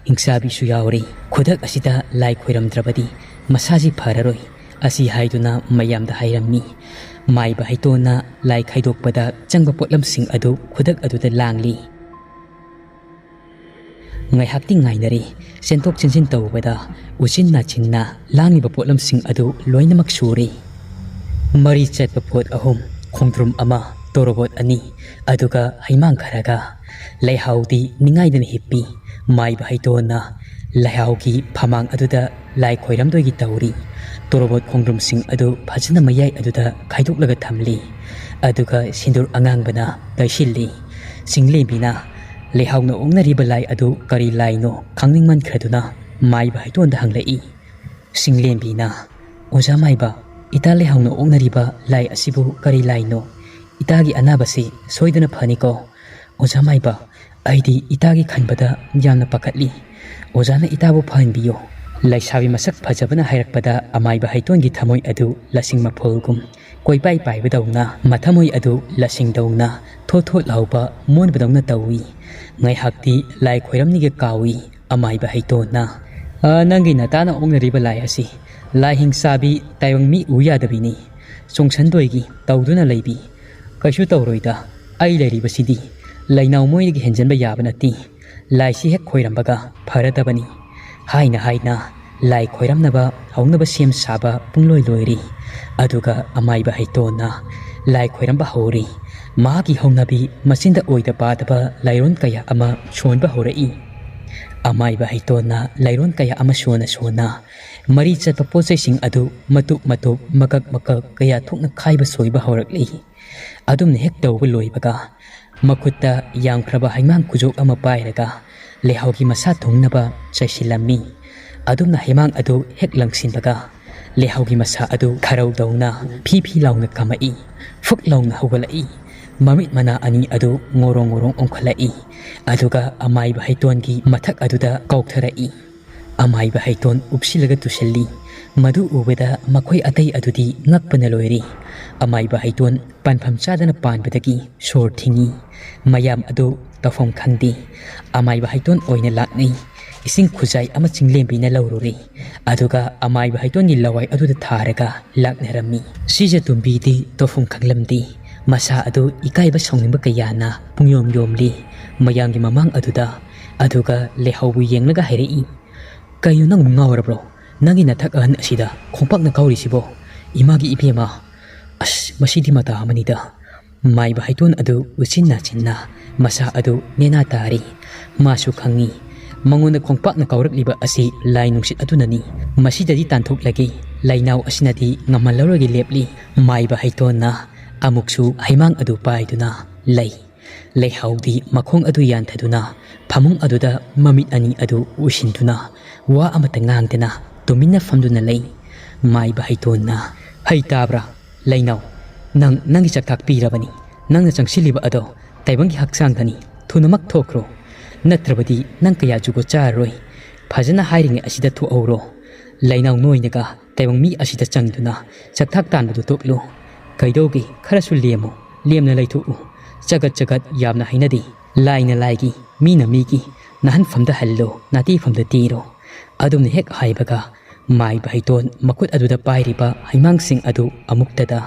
ꯍꯤꯡꯆꯥꯕꯤꯁꯨ ꯌꯥꯎꯔꯤ꯫ ꯈꯨꯗꯛ ꯑꯁꯤꯗ ꯂꯥꯏ ꯈꯣꯏꯔꯝꯗ꯭ꯔꯕꯗꯤ ꯃꯁꯥꯁꯤ ꯐꯔꯔꯣꯏ꯫ ꯑꯁꯤ ꯍꯥꯏꯗꯨꯅ ꯃꯌꯥꯝꯗ ꯍꯥꯏꯔꯝꯃꯤ꯫ ꯃꯥꯏꯕ ꯍꯩꯇꯣꯟꯅ ꯂꯥꯏ ꯈꯥꯏꯗꯣꯛꯄꯗ ꯆꯪꯕ ꯄꯣꯠꯂꯝꯁꯤꯡ ꯑꯗꯨ ꯈꯨꯗꯛ ꯑꯗꯨꯗ ꯂꯥꯡꯂꯤ꯫ ꯉꯥꯏꯍꯥꯛꯇꯤ ꯉꯥꯏꯅꯔꯦ꯫ ꯆꯦꯟꯊꯣꯛ ꯆꯦꯟꯁꯤꯟ ꯇꯧꯕꯗ ꯎꯆꯤꯟ ꯅꯥꯆꯤꯟꯅ ꯂꯥꯡꯂꯤꯕ ꯄꯣꯠꯂꯝꯁꯤꯡ ꯑꯗꯨ ꯂꯣꯏꯅꯃꯛ ꯁꯨꯔꯦ꯫ ꯃꯔꯤ ꯆꯠꯄ ꯄꯣꯠ ꯑꯍꯨꯝ, ꯈꯣꯡꯗ꯭ꯔꯨꯝ ꯑꯃ, ꯇꯣꯔꯣꯕꯣꯠ ꯑꯅꯤ, ꯑꯗꯨꯒ ꯍꯩꯃꯥꯡ ꯈꯔꯒ꯫ ꯂꯩꯍꯥꯎꯗꯤ ꯅꯤꯡꯉꯥꯏꯗꯅ ꯍꯤꯞꯄꯤ꯫ ꯃꯥꯏꯕ ꯍꯩꯇꯣꯟꯅ ꯂꯩꯍꯥꯎꯒꯤ ꯐꯃꯥꯡ ꯑꯗꯨꯗ ꯂꯥꯏ ꯈꯣꯏꯔꯝꯗꯣꯏꯒꯤ ꯇꯧꯔꯤ꯫ ꯇꯣꯔꯣꯕꯣꯠ ꯈꯣꯡꯗ꯭ꯔꯨꯝꯁꯤꯡ ꯑꯗꯨ ꯐꯖꯅ ꯃꯌꯥꯏ ꯑꯗꯨꯗ ꯈꯥꯏꯗꯣꯛꯂꯒ ꯊꯝꯂꯤ꯫ ꯑꯗꯨꯒ ꯁꯤꯟꯗꯨꯔ ꯑꯉꯥꯡꯕꯅ ꯇꯩꯁꯤꯜꯂꯤ꯫ ꯆꯤꯡꯂꯦꯝꯕꯤꯅ ꯂꯩꯍꯥꯎꯅ ꯑꯣꯛꯅꯔꯤꯕ ꯂꯥꯏ ꯑꯗꯨ ꯀꯔꯤ ꯂꯥꯏꯅꯣ ꯈꯪꯅꯤꯡꯃꯟꯈ꯭ꯔꯗꯨꯅ ꯃꯥꯏꯕ ꯍꯩꯇꯣꯟꯗ ꯍꯪꯂꯛꯏ꯫ ꯆꯤꯡꯂꯦꯝꯕꯤꯅ, "ꯑꯣꯖꯥ ꯃꯥꯏꯕ, ꯏꯇꯥ ꯂꯩꯍꯥꯎꯅ ꯑꯣꯛꯅꯔꯤꯕ ꯂꯥꯏ ꯑꯁꯤꯕꯨ ꯀꯔꯤ ꯂꯥꯏꯅꯣ? ꯏꯇꯥꯒꯤ ꯑꯅꯥꯕꯁꯤ ꯁꯣꯏꯗꯅ ꯐꯅꯤꯀꯣ꯫ ꯑꯣꯖꯥ ꯃꯥꯏꯕ, ꯑꯩꯗꯤ ꯏꯇꯥꯒꯤ ꯈꯟꯕꯗ ꯌꯥꯝꯅ ꯄꯥꯈꯠꯂꯤ꯫ ꯑꯣꯖꯥꯅ ꯏꯇꯥꯕꯨ ꯐꯍꯟꯕꯤꯌꯨ꯫" ꯂꯩꯁꯥꯕꯤ ꯃꯁꯛ ꯐꯖꯕꯅ ꯍꯥꯏꯔꯛꯄꯗ ꯑꯃꯥꯏꯕ ꯍꯩꯇꯣꯟꯒꯤ ꯊꯃꯣꯏ ꯑꯗꯨ ꯂꯁꯤꯡ ꯃꯐꯨꯜꯒꯨꯝ ꯀꯣꯏꯄꯥꯏ ꯄꯥꯏꯕꯗꯧꯅ, ꯃꯊꯃꯣꯏ ꯑꯗꯨ ꯂꯁꯤꯡꯗꯧꯅ ꯊꯣꯠ ꯊꯣꯠ ꯂꯥꯎꯕ ꯃꯣꯟꯕꯗꯧꯅ ꯇꯧꯏ꯫ ꯉꯥꯏꯍꯥꯛꯇꯤ ꯂꯥꯏ ꯈꯣꯏꯔꯝꯅꯤꯒ ꯀꯥꯎꯏ꯫ ꯑꯃꯥꯏꯕ ꯍꯩꯇꯣꯟꯅ, "ꯑ, ꯅꯪꯒꯤ ꯅꯇꯥꯅ ꯑꯣꯛꯅꯔꯤꯕ ꯂꯥꯏ ꯑꯁꯤ ꯂꯥꯏ ꯍꯤꯡꯆꯥꯕꯤ ꯇꯥꯏꯕꯪ ꯃꯤ ꯎ ꯌꯥꯗꯕꯤꯅꯤ꯫ ꯆꯣꯡꯁꯟꯗꯣꯏꯒꯤ ꯇꯧꯗꯨꯅ ꯂꯩꯕꯤ꯫ ꯀꯩꯁꯨ ꯇꯧꯔꯣꯏꯗ, ꯑꯩ ꯂꯩꯔꯤꯕꯁꯤꯗꯤ ꯂꯩꯅꯥꯎ ꯃꯣꯏꯗꯒꯤ ꯍꯦꯟꯖꯟꯕ ꯌꯥꯕ ꯅꯠꯇꯦ꯫ ꯂꯥꯏꯁꯤ ꯍꯦꯛ ꯈꯣꯏꯔꯝꯕꯒ ꯐꯔꯗꯕꯅꯤ" ꯍꯥꯏꯅ ꯍꯥꯏꯅ ꯂꯥꯏ ꯈꯣꯏꯔꯝꯅꯕ ꯍꯧꯅꯕ ꯁꯦꯝ ꯁꯥꯕ ꯄꯨꯡꯂꯣꯏ ꯂꯣꯏꯔꯤ꯫ ꯑꯗꯨꯒ ꯑꯃꯥꯏꯕ ꯍꯩꯇꯣꯟꯅ ꯂꯥꯏ ꯈꯣꯏꯔꯝꯕ ꯍꯧꯔꯤ꯫ ꯃꯍꯥꯛꯀꯤ ꯍꯧꯅꯕꯤ ꯃꯆꯤꯟꯗ ꯑꯣꯏꯗ ꯄꯥꯗꯕ ꯂꯥꯏꯔꯣꯟ ꯀꯌꯥ ꯑꯃ ꯁꯣꯟꯕ ꯍꯧꯔꯛꯏ꯫ ꯑꯃꯥꯏꯕ ꯍꯩꯇꯣꯟꯅ ꯂꯥꯏꯔꯣꯟ ꯀꯌꯥ ꯑꯃ ꯁꯣꯟꯅ ꯁꯣꯟꯅ ꯃꯔꯤ ꯆꯠꯄ ꯄꯣꯠ ꯆꯩꯁꯤꯡ ꯑꯗꯨ ꯃꯇꯨꯞ ꯃꯇꯨꯞ, ꯃꯀꯛ ꯃꯀꯛ ꯀꯌꯥ ꯊꯣꯛꯅ ꯈꯥꯏꯕ ꯁꯣꯏꯕ ꯍꯧꯔꯛꯂꯤ꯫ ꯑꯗꯨꯝꯅ ꯍꯦꯛ ꯇꯧꯕ ꯂꯣꯏꯕꯒ ꯃꯈꯨꯠꯇ ꯌꯥꯝꯈ꯭ꯔꯕ ꯍꯩꯃꯥꯡ ꯈꯨꯖꯣꯛ ꯑꯃ ꯄꯥꯏꯔꯒ ꯂꯩꯍꯥꯎꯒꯤ ꯃꯁꯥ ꯊꯨꯡꯅꯕ ꯆꯩꯁꯤꯜꯂꯝꯃꯤ꯫ ꯑꯗꯨꯝꯅ ꯍꯩꯃꯥꯡ ꯑꯗꯨ ꯍꯦꯛ ꯂꯪꯁꯤꯟꯕꯒ ꯂꯩꯍꯥꯎꯒꯤ ꯃꯁꯥ ꯑꯗꯨ ꯈꯔꯧꯗꯧꯅ ꯐꯤ ꯐꯤ ꯂꯥꯎꯅ ꯀꯝꯃꯛꯏ꯫ ꯐꯨꯛ ꯂꯥꯎꯅ ꯍꯧꯒꯠꯂꯛꯏ꯫ ꯃꯃꯤꯠ ꯃꯅꯥ ꯑꯅꯤ ꯑꯗꯨ ꯉꯣꯔꯣꯡ ꯉꯣꯔꯣꯡ ꯑꯣꯟꯈꯠꯂꯛꯏ꯫ ꯑꯗꯨꯒ ꯑꯃꯥꯏꯕ ꯍꯩꯇꯣꯟꯒꯤ ꯃꯊꯛ ꯑꯗꯨꯗ ꯀꯥꯎꯊꯔꯛꯏ꯫ ꯑꯃꯥꯏꯕ ꯍꯩꯇꯣꯟ ꯎꯞꯁꯤꯜꯂꯒ ꯇꯨꯁꯤꯜꯂꯤ꯫ ꯃꯗꯨ ꯎꯕꯗ ꯃꯈꯣꯏ ꯑꯇꯩ ꯑꯗꯨꯗꯤ ꯉꯛꯄꯅ ꯂꯣꯏꯔꯤ꯫ ꯑꯃꯥꯏꯕ ꯍꯩꯇꯣꯟ ꯄꯥꯟꯐꯝ ꯆꯥꯗꯅ ꯄꯥꯟꯕꯗꯒꯤ ꯁꯣꯔ ꯊꯤꯡꯏ꯫ ꯃꯌꯥꯝ ꯑꯗꯨ ꯇꯧꯐꯝ ꯈꯪꯗꯦ꯫ ꯑꯃꯥꯏꯕ ꯍꯩꯇꯣꯟ ꯑꯣꯏꯅ ꯂꯥꯛꯅꯩ꯫ ꯏꯁꯤꯡ ꯈꯨꯖꯥꯏ ꯑꯃ ꯆꯤꯡꯂꯦꯝꯕꯤꯅ ꯂꯧꯔꯨꯔꯦ꯫ ꯑꯗꯨꯒ ꯑꯃꯥꯏꯕ ꯍꯩꯇꯣꯟꯒꯤ ꯂꯋꯥꯏ ꯑꯗꯨꯗ ꯊꯥꯔꯒ ꯂꯥꯛꯅꯔꯝꯃꯤ꯫ ꯁꯤꯖ ꯇꯣꯝꯕꯤꯗꯤ ꯇꯧꯐꯝ ꯈꯪꯂꯝꯗꯦ꯫ ꯃꯁꯥ ꯑꯗꯨ ꯏꯀꯥꯏꯕ ꯁꯥꯎꯅꯤꯡꯕ ꯀꯌꯥꯅ ꯄꯨꯡꯌꯣꯝ ꯌꯣꯝꯂꯤ꯫ ꯃꯌꯥꯝꯒꯤ ꯃꯃꯥꯡ ꯑꯗꯨꯗ꯫ ꯑꯗꯨꯒ ꯂꯩꯍꯥꯎꯕꯨ ꯌꯦꯡꯂꯒ ꯍꯥꯏꯔꯛꯏ, "ꯀꯩꯅꯣ, ꯅꯪꯕꯨ ꯉꯥꯎꯔꯕ꯭ꯔꯣ? ꯅꯪꯒꯤ ꯅꯊꯛ ꯑꯍꯟ ꯑꯁꯤꯗ ꯈꯣꯡꯄꯥꯛꯅ ꯀꯥꯎꯔꯤꯁꯤꯕꯣ? ꯏꯃꯥꯒꯤ ꯏꯕꯦꯝꯃ! ꯑꯁ, ꯃꯁꯤꯗꯤ ꯃꯇꯥ ꯑꯃꯅꯤꯗ!" ꯃꯥꯏꯕ ꯍꯩꯇꯣꯟ ꯑꯗꯨ ꯎꯆꯤꯟ ꯅꯥꯆꯤꯟꯅ ꯃꯁꯥ ꯑꯗꯨ ꯅꯦꯅꯥ ꯇꯥꯔꯤ꯫ ꯃꯥꯁꯨ ꯈꯪꯏ, ꯃꯉꯣꯟꯗ ꯈꯣꯡꯄꯥꯛꯅ ꯀꯥꯎꯔꯛꯂꯤꯕ ꯑꯁꯤ ꯂꯥꯏ ꯅꯨꯡꯁꯤꯠ ꯑꯗꯨꯅꯅꯤ꯫ ꯃꯁꯤꯗꯗꯤ ꯇꯥꯟꯊꯣꯛꯂꯒꯦ, ꯂꯩꯅꯥꯎ ꯑꯁꯤꯅꯗꯤ ꯉꯝꯍꯜꯂꯔꯣꯏꯒꯦ ꯂꯦꯞꯂꯤ꯫ ꯃꯥꯏꯕ ꯍꯩꯇꯣꯟꯅ ꯑꯃꯨꯛꯁꯨ ꯍꯩꯃꯥꯡ ꯑꯗꯨ ꯄꯥꯏꯗꯨꯅ ꯂꯩ꯫ ꯂꯩꯍꯥꯎꯗꯤ ꯃꯈꯣꯡ ꯑꯗꯨ ꯌꯥꯟꯊꯗꯨꯅ ꯐꯃꯨꯡ ꯑꯗꯨꯗ ꯃꯃꯤꯠ ꯑꯅꯤ ꯑꯗꯨ ꯎꯏꯁꯤꯟꯗꯨꯅ ꯋꯥ ꯑꯃꯠꯇ ꯉꯥꯡꯗꯅ ꯇꯨꯃꯤꯟꯅ ꯐꯝꯗꯨꯅ ꯂꯩ꯫ ꯃꯥꯏꯕ ꯍꯩꯇꯣꯟꯅ, "ꯍꯩ ꯇꯥꯕ꯭ꯔꯥ? ꯂꯩꯅꯥꯎ, ꯅꯪ ꯅꯪꯒꯤ ꯆꯥꯛꯊꯥꯛ ꯄꯤꯔꯕꯅꯤ꯫ ꯅꯪꯅ ꯆꯪꯁꯤꯜꯂꯤꯕ ꯑꯗꯣ ꯇꯥꯏꯕꯪꯒꯤ ꯍꯛꯆꯥꯡꯗꯅꯤ꯫ ꯊꯨꯅꯃꯛ ꯊꯣꯛꯈ꯭ꯔꯣ꯫ ꯅꯠꯇ꯭ꯔꯕꯗꯤ ꯅꯪ ꯀꯌꯥ ꯖꯨꯒꯣꯠ ꯆꯥꯔꯔꯣꯏ꯫ ꯐꯖꯅ ꯍꯥꯏꯔꯤꯉꯩ ꯑꯁꯤꯗ ꯊꯣꯛꯍꯧꯔꯣ꯫" ꯂꯩꯅꯥꯎ ꯅꯣꯏꯅꯒ ꯇꯥꯏꯕꯪ ꯃꯤ ꯑꯁꯤꯗ ꯆꯪꯗꯨꯅ ꯆꯥꯛꯊꯥꯛ ꯇꯥꯟꯕꯗꯨ ꯇꯣꯛꯂꯨ꯫ ꯀꯩꯗꯧꯒꯦ? ꯈꯔꯁꯨ ꯂꯦꯝꯃꯨ꯫ ꯂꯦꯝꯅ ꯂꯩꯊꯣꯛꯎ꯫ ꯆꯒꯠ ꯆꯒꯠ ꯌꯥꯝꯅ ꯍꯩꯅꯗꯦ꯫ ꯂꯥꯏꯅ ꯂꯥꯏꯒꯤ, ꯃꯤꯅ ꯃꯤꯒꯤ ꯅꯥꯍꯟꯐꯝꯗ ꯍꯜꯂꯨ, ꯅꯥꯇꯩꯐꯝꯗ ꯇꯤꯔꯨ꯫ ꯑꯗꯨꯝꯅ ꯍꯦꯛ ꯍꯥꯏꯕꯒ ꯃꯥꯏꯕ ꯍꯩꯇꯣꯟ ꯃꯈꯨꯠ ꯑꯗꯨꯗ ꯄꯥꯏꯔꯤꯕ ꯍꯩꯃꯥꯡꯁꯤꯡ ꯑꯗꯨ ꯑꯃꯨꯛꯇꯗ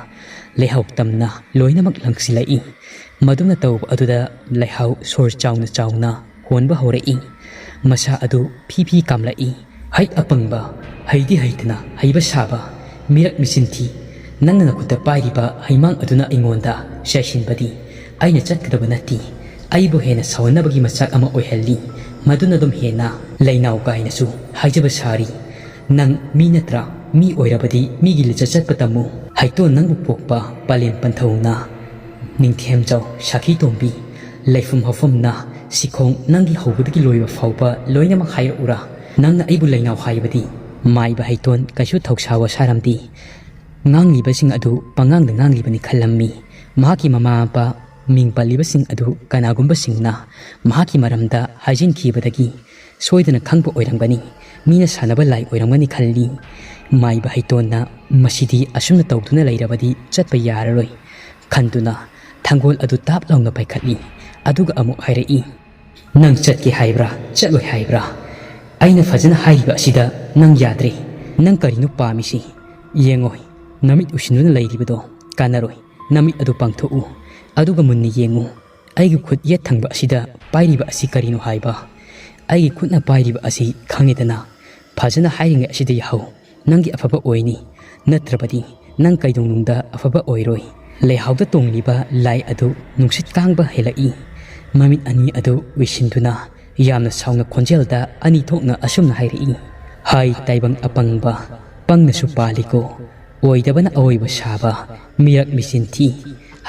ꯂꯩꯍꯥꯎ ꯇꯝꯅ ꯂꯣꯏꯅꯃꯛ ꯂꯪꯁꯤꯜꯂꯛꯏ꯫ ꯃꯗꯨꯝꯅ ꯇꯧꯕ ꯑꯗꯨꯗ ꯂꯩꯍꯥꯎ ꯁꯣꯔ ꯆꯥꯎꯅ ꯆꯥꯎꯅ ꯍꯣꯟꯕ ꯍꯧꯔꯛꯏ꯫ ꯃꯁꯥ ꯑꯗꯨ ꯐꯤ ꯐꯤ ꯀꯥꯝꯂꯛꯏ꯫ "ꯍꯩ ꯑꯄꯪꯕ, ꯍꯩꯗꯤ ꯍꯩꯇꯅ ꯍꯩꯕ ꯁꯥꯕ, ꯃꯤꯔꯛ ꯃꯤꯆꯤꯟ ꯊꯤ꯫ ꯅꯪꯅ ꯅꯈꯨꯠꯇ ꯄꯥꯏꯔꯤꯕ ꯍꯩꯃꯥꯡ ꯑꯗꯨꯅ ꯑꯩꯉꯣꯟꯗ ꯆꯥꯏꯁꯤꯟꯕꯗꯤ ꯑꯩꯅ ꯆꯠꯀꯗꯕ ꯅꯠꯇꯦ꯫ ꯑꯩꯕꯨ ꯍꯦꯟꯅ ꯁꯥꯎꯍꯟꯅꯕꯒꯤ ꯃꯆꯥꯛ ꯑꯃ ꯑꯣꯏꯍꯜꯂꯤ꯫ ꯃꯗꯨꯅ ꯑꯗꯨꯝ ꯍꯦꯟꯅ ꯂꯩꯅꯥꯎ ꯀꯥꯏꯅꯁꯨ ꯍꯥꯏꯖꯕ ꯁꯥꯔꯤ꯫ ꯅꯪ ꯃꯤ ꯅꯠꯇ꯭ꯔꯥ? ꯃꯤ ꯑꯣꯏꯔꯕꯗꯤ ꯃꯤꯒꯤ ꯂꯤꯆꯠ ꯆꯠꯄ ꯇꯝꯃꯨ꯫ ꯍꯩꯇꯣꯟ, ꯅꯪꯕꯨ ꯄꯣꯛꯄ ꯄꯂꯦꯝ ꯄꯟꯊꯧꯅ, ꯅꯤꯡꯊꯦꯝꯖꯧ ꯁꯥꯈꯤ ꯇꯣꯝꯕꯤ, ꯂꯩꯐꯝ ꯍꯧꯐꯝꯅ ꯁꯤꯈꯣꯡ ꯅꯪꯒꯤ ꯍꯧꯕꯗꯒꯤ ꯂꯣꯏꯕ ꯐꯥꯎꯕ ꯂꯣꯏꯅꯃꯛ ꯍꯥꯏꯔꯛꯎꯔꯥ? ꯅꯪꯅ ꯑꯩꯕꯨ ꯂꯩꯅꯥꯎ ꯍꯥꯏꯕꯗꯤ?" ꯃꯥꯏꯕ ꯍꯩꯇꯣꯟ ꯀꯩꯁꯨ ꯊꯧꯁꯥ ꯋꯥꯁꯥꯔꯝꯗꯦ꯫ ꯉꯥꯡꯂꯤꯕꯁꯤꯡ ꯑꯗꯨ ꯄꯉꯥꯡꯗ ꯉꯥꯡꯂꯤꯕꯅꯤ ꯈꯜꯂꯝꯃꯤ꯫ ꯃꯍꯥꯛꯀꯤ ꯃꯃꯥ ꯃꯄꯥ ꯃꯤꯡ ꯄꯜꯂꯤꯕꯁꯤꯡ ꯑꯗꯨ ꯀꯅꯥꯒꯨꯝꯕꯁꯤꯡꯅ ꯃꯍꯥꯛꯀꯤ ꯃꯔꯝꯗ ꯍꯥꯏꯖꯤꯟꯈꯤꯕꯗꯒꯤ ꯁꯣꯏꯗꯅ ꯈꯪꯕ ꯑꯣꯏꯔꯝꯒꯅꯤ꯫ ꯃꯤꯅ ꯁꯥꯟꯅꯕ ꯂꯥꯏ ꯑꯣꯏꯔꯝꯒꯅꯤ ꯈꯜꯂꯤ꯫ ꯃꯥꯏꯕ ꯍꯩꯇꯣꯟꯅ ꯃꯁꯤꯗꯤ ꯑꯁꯨꯝꯅ ꯇꯧꯗꯨꯅ ꯂꯩꯔꯕꯗꯤ ꯆꯠꯄ ꯌꯥꯔꯔꯣꯏ ꯈꯟꯗꯨꯅ ꯊꯥꯡꯒꯣꯜ ꯑꯗꯨ ꯇꯥꯞ ꯂꯥꯎꯅ ꯄꯥꯏꯈꯠꯂꯤ꯫ ꯑꯗꯨꯒ ꯑꯃꯨꯛ ꯍꯥꯏꯔꯛꯏ, "ꯅꯪ ꯆꯠꯀꯦ ꯍꯥꯏꯕ꯭ꯔꯥ, ꯆꯠꯂꯣꯏ ꯍꯥꯏꯕ꯭ꯔꯥ? ꯑꯩꯅ ꯐꯖꯅ ꯍꯥꯏꯔꯤꯕ ꯑꯁꯤꯗ ꯅꯪ ꯌꯥꯗ꯭ꯔꯦ꯫ ꯅꯪ ꯀꯔꯤꯅꯣ ꯄꯥꯝꯃꯤꯁꯤ? ꯌꯦꯡꯉꯣ, ꯅꯃꯤꯠ ꯎꯏꯁꯤꯟꯗꯨꯅ ꯂꯩꯔꯤꯕꯗꯣ ꯀꯥꯟꯅꯔꯣꯏ꯫ ꯅꯃꯤꯠ ꯑꯗꯨ ꯄꯥꯡꯊꯣꯛꯎ, ꯑꯗꯨꯒ ꯃꯨꯟꯅ ꯌꯦꯡꯉꯨ꯫ ꯑꯩꯒꯤ ꯈꯨꯠ ꯌꯦꯠ ꯊꯪꯕ ꯑꯁꯤꯗ ꯄꯥꯏꯔꯤꯕ ꯑꯁꯤ ꯀꯔꯤꯅꯣ ꯍꯥꯏꯕ? ꯑꯩꯒꯤ ꯈꯨꯠꯅ ꯄꯥꯏꯔꯤꯕ ꯑꯁꯤ ꯈꯪꯉꯦꯗꯅ꯫ ꯐꯖꯅ ꯍꯥꯏꯔꯤꯉꯩ ꯑꯁꯤꯗ ꯌꯥꯍꯧ꯫ ꯅꯪꯒꯤ ꯑꯐꯕ ꯑꯣꯏꯅꯤ, ꯅꯠꯇ꯭ꯔꯕꯗꯤ ꯅꯪ ꯀꯩꯗꯧꯅꯨꯡꯗ ꯑꯐꯕ ꯑꯣꯏꯔꯣꯏ꯫" ꯂꯩꯍꯥꯎꯗ ꯇꯣꯡꯂꯤꯕ ꯂꯥꯏ ꯑꯗꯨ ꯅꯨꯡꯁꯤꯠ ꯀꯥꯡꯕ ꯍꯦꯜꯂꯛꯏ꯫ ꯃꯃꯤꯠ ꯑꯅꯤ ꯑꯗꯨ ꯎꯏꯁꯤꯟꯗꯨꯅ ꯌꯥꯝꯅ ꯁꯥꯎꯅ ꯈꯣꯟꯖꯦꯜꯗ ꯑꯅꯤ ꯊꯣꯛꯅ ꯑꯁꯨꯝꯅ ꯍꯥꯏꯔꯛꯏ, "ꯍꯥꯏ ꯇꯥꯏꯕꯪ ꯑꯄꯪꯕ, ꯄꯪꯅꯁꯨ ꯄꯥꯜꯂꯤꯀꯣ꯫ ꯑꯣꯏꯗꯕꯅ ꯑꯑꯣꯏꯕ ꯁꯥꯕ, ꯃꯤꯔꯛ ꯃꯤꯆꯤꯟ ꯊꯤ,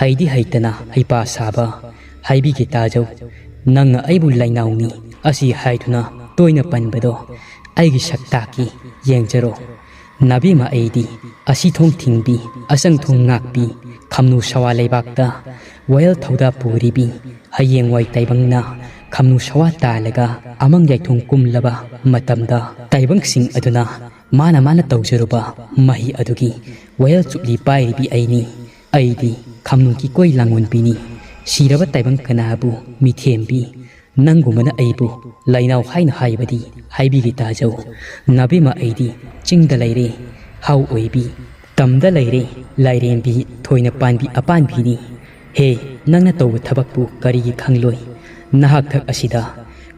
ꯍꯩꯗꯤ ꯍꯩꯇꯅ ꯍꯩꯄꯥ ꯁꯥꯕ꯫ ꯍꯥꯏꯕꯤꯒꯦ ꯇꯥꯖꯧ, ꯅꯪꯅ ꯑꯩꯕꯨ ꯂꯩꯅꯥꯎꯅꯤ ꯑꯁꯤ ꯍꯥꯏꯗꯨꯅ ꯇꯣꯏꯅ ꯄꯟꯕꯗꯣ ꯑꯩꯒꯤ ꯁꯛꯇꯥꯛꯀꯤ꯫ ꯌꯦꯡꯖꯔꯣ ꯅꯥꯕꯦꯝꯃ, ꯑꯩꯗꯤ ꯑꯁꯤ ꯊꯣꯡ ꯊꯤꯡꯕꯤ, ꯑꯆꯪ ꯊꯣꯡ ꯉꯥꯛꯄꯤ, ꯈꯝꯅꯨ ꯁꯋꯥ ꯂꯩꯕꯥꯛꯇ ꯋꯥꯌꯦꯜ ꯊꯧꯗꯥ ꯄꯨꯔꯤꯕꯤ꯫ ꯍꯌꯦꯡꯋꯥꯏ ꯇꯥꯏꯕꯪꯅ ꯈꯝꯅꯨ ꯁꯋꯥ ꯇꯥꯜꯂꯒ ꯑꯃꯪ ꯌꯥꯏꯊꯣꯡ ꯀꯨꯝꯂꯕ ꯃꯇꯝꯗ ꯇꯥꯏꯕꯪꯁꯤꯡ ꯑꯗꯨꯅ ꯃꯥꯅ ꯃꯥꯅ ꯇꯧꯖꯔꯨꯕ ꯃꯍꯩ ꯑꯗꯨꯒꯤ ꯋꯥꯌꯦꯜ ꯆꯨꯞꯂꯤ ꯄꯥꯏꯔꯤꯕꯤ ꯑꯩꯅꯤ꯫ ꯑꯩꯗꯤ ꯈꯝꯅꯨꯒꯤ ꯀꯣꯏ ꯂꯥꯡꯑꯣꯟꯕꯤꯅꯤ꯫ ꯁꯤꯔꯕ ꯇꯥꯏꯕꯪ ꯀꯅꯥꯕꯨ ꯃꯤꯊꯦꯝꯕꯤ? ꯅꯪꯒꯨꯝꯕꯅ ꯑꯩꯕꯨ ꯂꯩꯅꯥꯎ ꯍꯥꯏꯅ ꯍꯥꯏꯕꯗꯤ ꯍꯥꯏꯕꯤꯒꯦ ꯇꯥꯖꯧ꯫ ꯅꯥꯕꯦꯝꯃ, ꯑꯩꯗꯤ ꯆꯤꯡꯗ ꯂꯩꯔꯦ, ꯍꯥꯎ ꯑꯣꯏꯕꯤ꯫ ꯇꯝꯗ ꯂꯩꯔꯦ, ꯂꯥꯏꯔꯦꯝꯕꯤ, ꯊꯣꯏꯅ ꯄꯥꯟꯕꯤ ꯑꯄꯥꯟꯕꯤꯅꯤ꯫ ꯍꯦ, ꯅꯪꯅ ꯇꯧꯕ ꯊꯕꯛꯄꯨ ꯀꯔꯤꯒꯤ ꯈꯪꯂꯣꯏ? ꯅꯍꯥꯛ ꯊꯛ ꯑꯁꯤꯗ,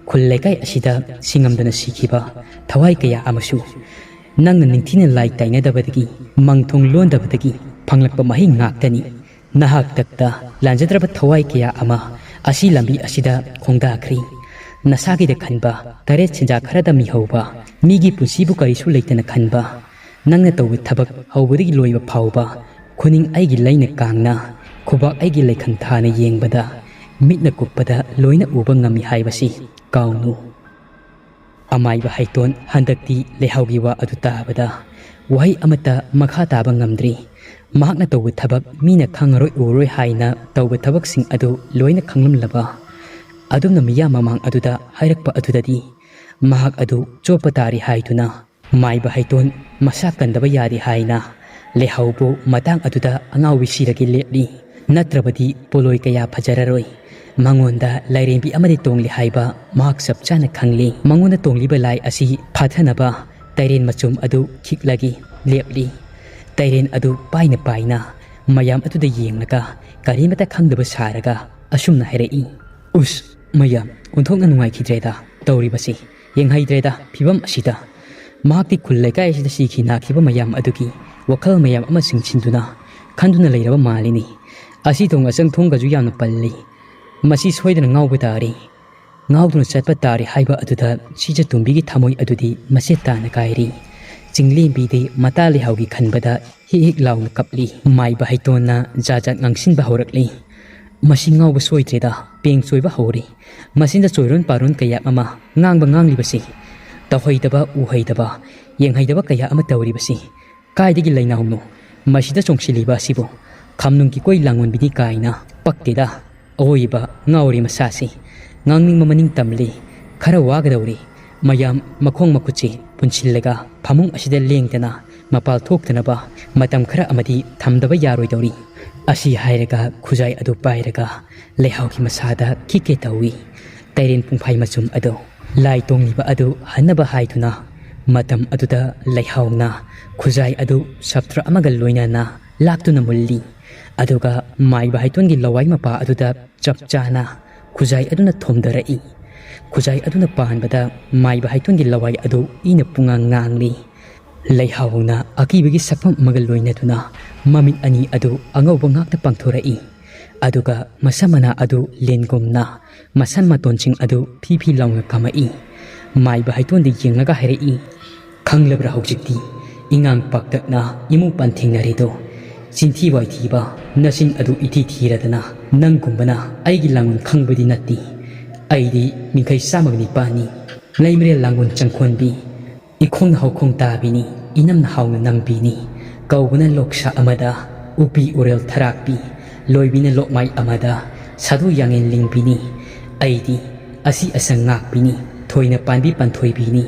ꯈꯨꯜ ꯂꯩꯀꯥꯏ ꯑꯁꯤꯗ ꯁꯤꯡꯉꯝꯗꯅ ꯁꯤꯈꯤꯕ ꯊꯋꯥꯏ ꯀꯌꯥ ꯑꯃꯁꯨ ꯅꯪꯅ ꯅꯤꯡꯊꯤꯅ ꯂꯥꯏ ꯇꯥꯏꯅꯗꯕꯗꯒꯤ, ꯃꯪꯊꯣꯡ ꯂꯣꯟꯗꯕꯗꯒꯤ ꯐꯪꯂꯛꯄ ꯃꯍꯩ ꯉꯥꯛꯇꯅꯤ꯫ ꯅꯍꯥꯛ ꯇꯛꯇ ꯂꯥꯟꯖꯗ꯭ꯔꯕ ꯊꯋꯥꯏ ꯀꯌꯥ ꯑꯃ ꯑꯁꯤ ꯂꯝꯕꯤ ꯑꯁꯤꯗ ꯈꯣꯡꯗꯥꯈ꯭ꯔꯤ꯫ ꯅꯁꯥꯒꯤꯗ ꯈꯟꯕ, ꯇꯔꯦꯠ ꯁꯦꯟꯖꯥ ꯈꯔꯗ ꯃꯤꯍꯧꯕ, ꯃꯤꯒꯤ ꯄꯨꯟꯁꯤꯕꯨ ꯀꯔꯤꯁꯨ ꯂꯩꯇꯅ ꯈꯟꯕ, ꯅꯪꯅ ꯇꯧꯕ ꯊꯕꯛ ꯍꯧꯕꯗꯒꯤ ꯂꯣꯏꯕ ꯐꯥꯎꯕ, ꯈꯨꯅꯤꯡ ꯑꯩꯒꯤ ꯂꯩꯅ ꯀꯥꯡꯅ, ꯈꯨꯕꯥꯛ ꯑꯩꯒꯤ ꯂꯩꯈꯝ ꯊꯥꯅ ꯌꯦꯡꯕꯗ, ꯃꯤꯠꯅ ꯀꯨꯞꯄꯗ ꯂꯣꯏꯅ ꯎꯕ ꯉꯝꯃꯤ ꯍꯥꯏꯕꯁꯤ ꯀꯥꯎꯅꯨ꯫ ꯑꯃꯥꯏꯕ ꯍꯩꯇꯣꯟ ꯍꯟꯗꯛꯇꯤ ꯂꯩꯍꯥꯎꯒꯤ ꯋꯥ ꯑꯗꯨ ꯇꯥꯕꯗ ꯋꯥꯍꯩ ꯑꯃꯠꯇ ꯃꯈꯥ ꯇꯥꯕ ꯉꯝꯗ꯭ꯔꯤ꯫ ꯃꯍꯥꯛꯅ ꯇꯧꯕ ꯊꯕꯛ ꯃꯤꯅ ꯈꯪꯉꯔꯣꯏ ꯎꯔꯣꯏ ꯍꯥꯏꯅ ꯇꯧꯕ ꯊꯕꯛꯁꯤꯡ ꯑꯗꯨ ꯂꯣꯏꯅ ꯈꯪꯂꯝꯂꯕ ꯑꯗꯨꯝꯅ ꯃꯤꯌꯥꯝ ꯃꯃꯥꯡ ꯑꯗꯨꯗ ꯍꯥꯏꯔꯛꯄ ꯑꯗꯨꯗꯗꯤ ꯃꯍꯥꯛ ꯑꯗꯨ ꯆꯣꯞꯄ ꯇꯥꯔꯤ ꯍꯥꯏꯗꯨꯅ ꯃꯥꯏꯕ ꯍꯩꯇꯣꯟ ꯃꯁꯥ ꯀꯟꯗꯕ ꯌꯥꯗꯦ ꯍꯥꯏꯅ ꯂꯩꯍꯥꯎꯕꯨ ꯃꯇꯥꯡ ꯑꯗꯨꯗ ꯑꯉꯥꯎꯕꯤ ꯁꯤꯔꯒꯦ ꯂꯦꯞꯂꯤ꯫ ꯅꯠꯇ꯭ꯔꯕꯗꯤ ꯄꯣꯂꯣꯏ ꯀꯌꯥ ꯐꯖꯔꯔꯣꯏ꯫ ꯃꯉꯣꯟꯗ ꯂꯥꯏꯔꯦꯝꯕꯤ ꯑꯃꯗꯤ ꯇꯣꯡꯂꯤ ꯍꯥꯏꯕ ꯃꯍꯥꯛ ꯆꯞ ꯆꯥꯅ ꯈꯪꯂꯤ꯫ ꯃꯉꯣꯟꯗ ꯇꯣꯡꯂꯤꯕ ꯂꯥꯏ ꯑꯁꯤ ꯐꯥꯊꯅꯕ ꯇꯩꯔꯦꯟ ꯃꯆꯨꯝ ꯑꯗꯨ ꯈꯤꯛꯂꯒ ꯂꯦꯞꯂꯤ꯫ ꯇꯩꯔꯦꯟ ꯑꯗꯨ ꯄꯥꯏꯅ ꯄꯥꯏꯅ ꯃꯌꯥꯝ ꯑꯗꯨꯗ ꯌꯦꯡꯂꯒ ꯀꯔꯤꯃꯇ ꯈꯪꯗꯕ ꯁꯥꯔꯒ ꯑꯁꯨꯝꯅ ꯍꯥꯏꯔꯛꯏ, "ꯎꯁ, ꯃꯌꯥꯝ, ꯑꯣꯟꯊꯣꯛꯅ ꯅꯨꯡꯉꯥꯏꯈꯤꯗ꯭ꯔꯦꯗ ꯇꯧꯔꯤꯕꯁꯤ꯫ ꯌꯦꯡꯍꯩꯗ꯭ꯔꯦꯗ ꯐꯤꯕꯝ ꯑꯁꯤꯗ꯫ ꯃꯍꯥꯛꯇꯤ ꯈꯨꯜ ꯂꯩꯀꯥꯏ ꯑꯁꯤꯗ ꯁꯤꯈꯤ ꯅꯥꯈꯤꯕ ꯃꯌꯥꯝ ꯑꯗꯨꯒꯤ ꯋꯥꯈꯜ ꯃꯌꯥꯝ ꯑꯃ ꯆꯤꯡꯁꯤꯟꯗꯨꯅ ꯈꯟꯗꯨꯅ ꯂꯩꯔꯕ ꯃꯥꯜꯂꯤꯅꯤ꯫ ꯑꯁꯤ ꯊꯣꯡ ꯑꯆꯪ ꯊꯣꯡꯒꯁꯨ ꯌꯥꯝꯅ ꯄꯜꯂꯤ꯫ ꯃꯁꯤ ꯁꯣꯏꯗꯅ ꯉꯥꯎꯕ ꯇꯥꯔꯤ꯫ ꯉꯥꯎꯗꯨꯅ ꯆꯠꯄ ꯇꯥꯔꯤ" ꯍꯥꯏꯕ ꯑꯗꯨꯗ ꯁꯤꯖ ꯇꯣꯝꯕꯤꯒꯤ ꯊꯃꯣꯏ ꯑꯗꯨꯗꯤ ꯃꯆꯦꯠ ꯇꯥꯅ ꯀꯥꯏꯔꯤ꯫ ꯆꯤꯡꯂꯦꯝꯕꯤꯗꯤ ꯃꯇꯥ ꯂꯩꯍꯥꯎꯒꯤ ꯈꯟꯕꯗ ꯍꯤꯛ ꯍꯤꯛ ꯂꯥꯎꯅ ꯀꯞꯂꯤ꯫ ꯃꯥꯏꯕ ꯍꯩꯇꯣꯟꯅ ꯖꯥꯠ ꯖꯥꯠ ꯉꯥꯡꯁꯤꯟꯕ ꯍꯧꯔꯛꯂꯤ꯫ "ꯃꯁꯤ ꯉꯥꯎꯕ ꯁꯣꯏꯗ꯭ꯔꯦꯗ, ꯄꯦꯡ ꯆꯣꯏꯕ ꯍꯧꯔꯦ꯫ ꯃꯁꯤꯗ ꯆꯣꯏꯔꯣꯟ ꯄꯥꯔꯣꯟ ꯀꯌꯥ ꯑꯃ ꯉꯥꯡꯕ ꯉꯥꯡꯂꯤꯕꯁꯤ, ꯇꯧꯍꯩꯗꯕ, ꯎꯍꯩꯗꯕ, ꯌꯦꯡꯍꯩꯗꯕ ꯀꯌꯥ ꯑꯃ ꯇꯧꯔꯤꯕꯁꯤ ꯀꯥꯏꯗꯒꯤ ꯂꯩꯅꯥꯎꯅꯣ? ꯃꯁꯤꯗ ꯆꯣꯡꯁꯤꯜꯂꯤꯕ ꯑꯁꯤꯕꯨ ꯈꯝꯅꯨꯡ ꯀꯤꯀꯣꯏ ꯂꯥꯡꯑꯣꯟꯕꯤꯅꯤ ꯀꯥꯏꯅ ꯄꯛꯇꯦꯗ꯫ ꯑꯋꯣꯏꯕ ꯉꯥꯎꯔꯦ ꯃꯁꯥꯁꯤ꯫ ꯉꯥꯡꯅꯤꯡꯕ ꯃꯅꯤꯡ ꯇꯝꯂꯤ꯫ ꯈꯔ ꯋꯥꯒꯗꯧꯔꯤ꯫ ꯃꯌꯥꯝ ꯃꯈꯣꯡ ꯃꯈꯨꯠꯁꯤ ꯄꯨꯟꯁꯤꯜꯂꯒ ꯐꯃꯨꯡ ꯑꯁꯤꯗ ꯂꯦꯡꯗꯅ ꯃꯄꯥꯜ ꯊꯣꯛꯇꯅꯕ ꯃꯇꯝ ꯈꯔ ꯑꯃꯗꯤ ꯊꯝꯗꯕ ꯌꯥꯔꯣꯏꯗꯧꯔꯤ" ꯑꯁꯤ ꯍꯥꯏꯔꯒ ꯈꯨꯖꯥꯏ ꯑꯗꯨ ꯄꯥꯏꯔꯒ ꯂꯩꯍꯥꯎꯒꯤ ꯃꯁꯥꯗ ꯈꯤꯛꯀꯦ ꯇꯧꯏ꯫ ꯇꯩꯔꯦꯟ ꯄꯨꯡꯐꯥꯏ ꯃꯆꯨꯝ ꯑꯗꯨ ꯂꯥꯏ ꯇꯣꯡꯂꯤꯕ ꯑꯗꯨ ꯍꯟꯅꯕ ꯍꯥꯏꯗꯨꯅ ꯃꯇꯝ ꯑꯗꯨꯗ ꯂꯩꯍꯥꯎꯅ ꯈꯨꯖꯥꯏ ꯑꯗꯨ ꯁꯞꯇ꯭ꯔ ꯑꯃꯒ ꯂꯣꯏꯅꯅ ꯂꯥꯛꯇꯨꯅ ꯃꯨꯜꯂꯤ꯫ ꯑꯗꯨꯒ ꯃꯥꯏꯕ ꯍꯩꯇꯣꯟꯒꯤ ꯂꯋꯥꯏ ꯃꯄꯥ ꯑꯗꯨꯗ ꯆꯞ ꯆꯥꯅ ꯈꯨꯖꯥꯏ ꯑꯗꯨꯅ ꯊꯣꯝꯗꯔꯛꯏ꯫ ꯈꯨꯖꯥꯏ ꯑꯗꯨꯅ ꯄꯥꯟꯕꯗ ꯃꯥꯏꯕ ꯍꯩꯇꯣꯟꯒꯤ ꯂꯋꯥꯏ ꯑꯗꯨ ꯏꯅ ꯄꯨꯡꯉꯥꯡ ꯉꯥꯡꯂꯤ꯫ ꯂꯩꯍꯥꯎꯅ ꯑꯀꯤꯕꯒꯤ ꯁꯛꯐꯝ ꯑꯃꯒ ꯂꯣꯏꯅꯗꯨꯅ ꯃꯃꯤꯠ ꯑꯅꯤ ꯑꯗꯨ ꯑꯉꯧꯕ ꯉꯥꯛꯇ ꯄꯥꯡꯊꯣꯔꯛꯏ꯫ ꯑꯗꯨꯒ ꯃꯁꯝ ꯃꯅꯥ ꯑꯗꯨ ꯂꯦꯟꯒꯨꯝꯅ ꯃꯁꯝ ꯃꯇꯣꯟꯁꯤꯡ ꯑꯗꯨ ꯐꯤ ꯐꯤ ꯂꯥꯎꯅ ꯀꯥꯝꯃꯛꯏ꯫ ꯃꯥꯏꯕ ꯍꯩꯇꯣꯟꯗ ꯌꯦꯡꯂꯒ ꯍꯥꯏꯔꯛꯏ, "ꯈꯪꯂꯕ꯭ꯔꯥ ꯍꯧꯖꯤꯛꯇꯤ? ꯏꯉꯥꯡ ꯄꯥꯛꯇꯛꯅ ꯏꯃꯨ ꯄꯥꯟ ꯊꯦꯡꯅꯔꯦꯗꯣ꯫ ꯆꯤꯟꯊꯤ ꯋꯥꯏꯊꯤꯕ ꯅꯆꯤꯟ ꯑꯗꯨ ꯏꯊꯤ ꯊꯤꯔꯗꯅ ꯅꯪꯒꯨꯝꯕꯅ ꯑꯩꯒꯤ ꯂꯥꯡꯕꯟ ꯈꯪꯕꯗꯤ ꯅꯠꯇꯦ꯫ ꯑꯩꯗꯤ ꯃꯤꯡꯈꯩ ꯆꯥꯝꯃꯒ ꯅꯤꯄꯥꯟꯅꯤ꯫ ꯂꯩꯃꯔꯦꯜ ꯂꯥꯡꯒꯣꯜ ꯆꯪꯈꯣꯟꯕꯤ, ꯏꯈꯣꯡꯅ ꯍꯧꯈꯣꯡ ꯇꯥꯕꯤꯅꯤ, ꯏꯅꯝꯅ ꯍꯥꯎꯅ ꯅꯝꯕꯤꯅꯤ꯫ ꯀꯧꯕꯅ ꯂꯣꯛꯁꯥ ꯑꯃꯗ, ꯎꯄꯤ ꯎꯔꯦꯜ ꯊꯔꯥꯛꯄꯤ, ꯂꯣꯏꯕꯤꯅ ꯂꯣꯛꯃꯥꯏ ꯑꯃꯗ, ꯁꯥꯗꯨ ꯌꯥꯡꯉꯦꯟ ꯂꯤꯡꯕꯤꯅꯤ꯫ ꯑꯩꯗꯤ ꯑꯁꯤ ꯑꯁꯪ ꯉꯥꯛꯄꯤꯅꯤ, ꯊꯣꯏꯅ ꯄꯥꯟꯕꯤ ꯄꯥꯟꯊꯣꯏꯕꯤꯅꯤ꯫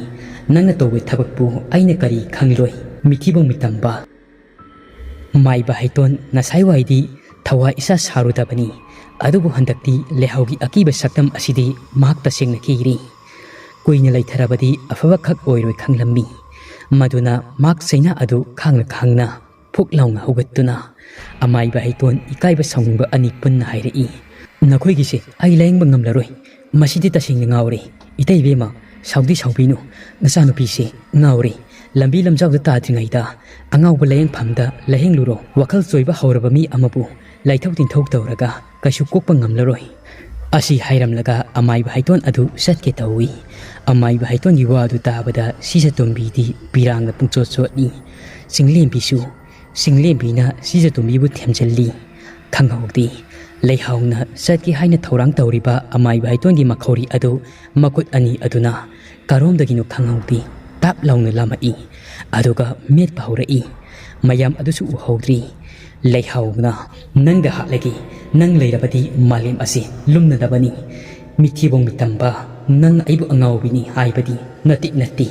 ꯅꯪꯅ ꯇꯧꯕ ꯊꯕꯛꯄꯨ ꯑꯩꯅ ꯀꯔꯤ ꯈꯪꯂꯣꯏ, ꯃꯤꯊꯤꯕꯣꯡ ꯃꯤꯇꯝꯕ꯫ ꯃꯥꯏꯕ ꯍꯩꯇꯣꯟ ꯉꯁꯥꯏꯋꯥꯏꯗꯤ ꯊꯋꯥ ꯏꯁꯥ ꯁꯥꯔꯨꯗꯕꯅꯤ, ꯑꯗꯨꯕꯨ ꯍꯟꯗꯛꯇꯤ ꯂꯩꯍꯥꯎꯒꯤ ꯑꯀꯤꯕ ꯁꯛꯇꯝ ꯑꯁꯤꯗꯤ ꯃꯍꯥꯛ ꯇꯁꯦꯡꯅ ꯀꯤꯔꯤ꯫ ꯀꯨꯏꯅ ꯂꯩꯊꯔꯕꯗꯤ ꯑꯐꯕ ꯈꯛ ꯑꯣꯏꯔꯣꯏ ꯈꯪꯂꯝꯃꯤ꯫ ꯃꯗꯨꯅ ꯃꯍꯥꯛ ꯆꯩꯅꯥ ꯑꯗꯨ ꯈꯥꯡꯅ ꯈꯥꯡꯅ ꯐꯨꯛ ꯂꯥꯎꯅ ꯍꯧꯒꯠꯇꯨꯅ ꯑꯃꯥꯏꯕ ꯍꯩꯇꯣꯟ ꯏꯀꯥꯏꯕ ꯁꯥꯎꯅꯤꯡꯕ ꯑꯅꯤ ꯄꯨꯟꯅ ꯍꯥꯏꯔꯛꯏ, "ꯅꯈꯣꯏꯒꯤꯁꯦ ꯑꯩ ꯂꯥꯌꯦꯡꯕ ꯉꯝꯂꯔꯣꯏ꯫ ꯃꯁꯤꯗꯤ ꯇꯁꯦꯡꯅ ꯉꯥꯎꯔꯦ꯫ ꯏꯇꯩ ꯏꯕꯦꯝꯃ, ꯁꯥꯎꯗꯤ ꯁꯥꯎꯕꯤꯅꯨ꯫ ꯅꯆꯥꯅꯨꯄꯤꯁꯦ ꯉꯥꯎꯔꯦ꯫ ꯂꯝꯕꯤ ꯂꯝꯖꯥꯎꯗ ꯇꯥꯗ꯭ꯔꯤꯉꯩꯗ ꯑꯉꯥꯎꯕ ꯂꯥꯌꯦꯡꯐꯝꯗ ꯂꯥꯌꯦꯡꯂꯨꯔꯣ꯫ ꯋꯥꯈꯜ ꯆꯣꯏꯕ ꯍꯧꯔꯕ ꯃꯤ ꯑꯃꯕꯨ ꯂꯥꯏꯊꯣꯛ ꯇꯤꯟꯊꯣꯛ ꯇꯧꯔꯒ ꯀꯩꯁꯨ ꯀꯣꯛꯄ ꯉꯝꯂꯔꯣꯏ"꯫ ꯑꯁꯤ ꯍꯥꯏꯔꯝꯂꯒ ꯑꯃꯥꯏꯕ ꯍꯩꯇꯣꯟ ꯑꯗꯨ ꯆꯠꯀꯦ ꯇꯧꯏ꯫ ꯑꯃꯥꯏꯕ ꯍꯩꯇꯣꯟꯒꯤ ꯋꯥꯗꯨ ꯇꯥꯕꯗ ꯁꯤꯖꯇꯣꯝꯕꯤꯗꯤ ꯄꯤꯔꯥꯡꯅ ꯄꯨꯡꯆꯣꯠ ꯆꯣꯠꯂꯤ꯫ ꯆꯤꯡꯂꯦꯝꯕꯤꯁꯨ, ꯆꯤꯡꯂꯦꯝꯕꯤꯅ ꯁꯤꯖꯇꯣꯝꯕꯤꯕꯨ ꯊꯦꯝꯖꯤꯜꯂꯤ꯫ ꯈꯪꯍꯧꯗꯦ꯫ ꯂꯩꯍꯥꯎꯅ ꯆꯠꯀꯦ ꯍꯥꯏꯅ ꯊꯧꯔꯥꯡ ꯇꯧꯔꯤꯕ ꯑꯃꯥꯏꯕ ꯍꯩꯇꯣꯟꯒꯤ ꯃꯈꯧꯔꯤ ꯑꯗꯨ ꯃꯈꯨꯠ ꯑꯅꯤ ꯑꯗꯨꯅ ꯀꯔꯣꯝꯗꯒꯤꯅꯣ ꯈꯪꯍꯧꯗꯦ, ꯇꯥꯞ ꯂꯥꯎꯅ ꯂꯥꯝꯃꯛꯏ꯫ ꯑꯗꯨꯒ ꯃꯦꯠꯄ ꯍꯧꯔꯛꯏ꯫ ꯃꯌꯥꯝ ꯑꯗꯨꯁꯨ ꯎꯍꯧꯗ꯭ꯔꯤ꯫ ꯂꯩꯍꯥꯎꯅ, "ꯅꯪꯒ ꯍꯥꯠꯂꯒꯦ꯫ ꯅꯪ ꯂꯩꯔꯕꯗꯤ ꯃꯥꯂꯦꯝ ꯑꯁꯤ ꯂꯨꯝꯅꯗꯕꯅꯤ꯫ ꯃꯤꯊꯤꯕꯣꯡ ꯃꯤꯇꯝꯕ, ꯅꯪ ꯑꯩꯕꯨ ꯑꯉꯥꯎꯕꯤꯅꯤ ꯍꯥꯏꯕꯗꯤ ꯅꯇꯤꯛ ꯅꯠꯇꯦ꯫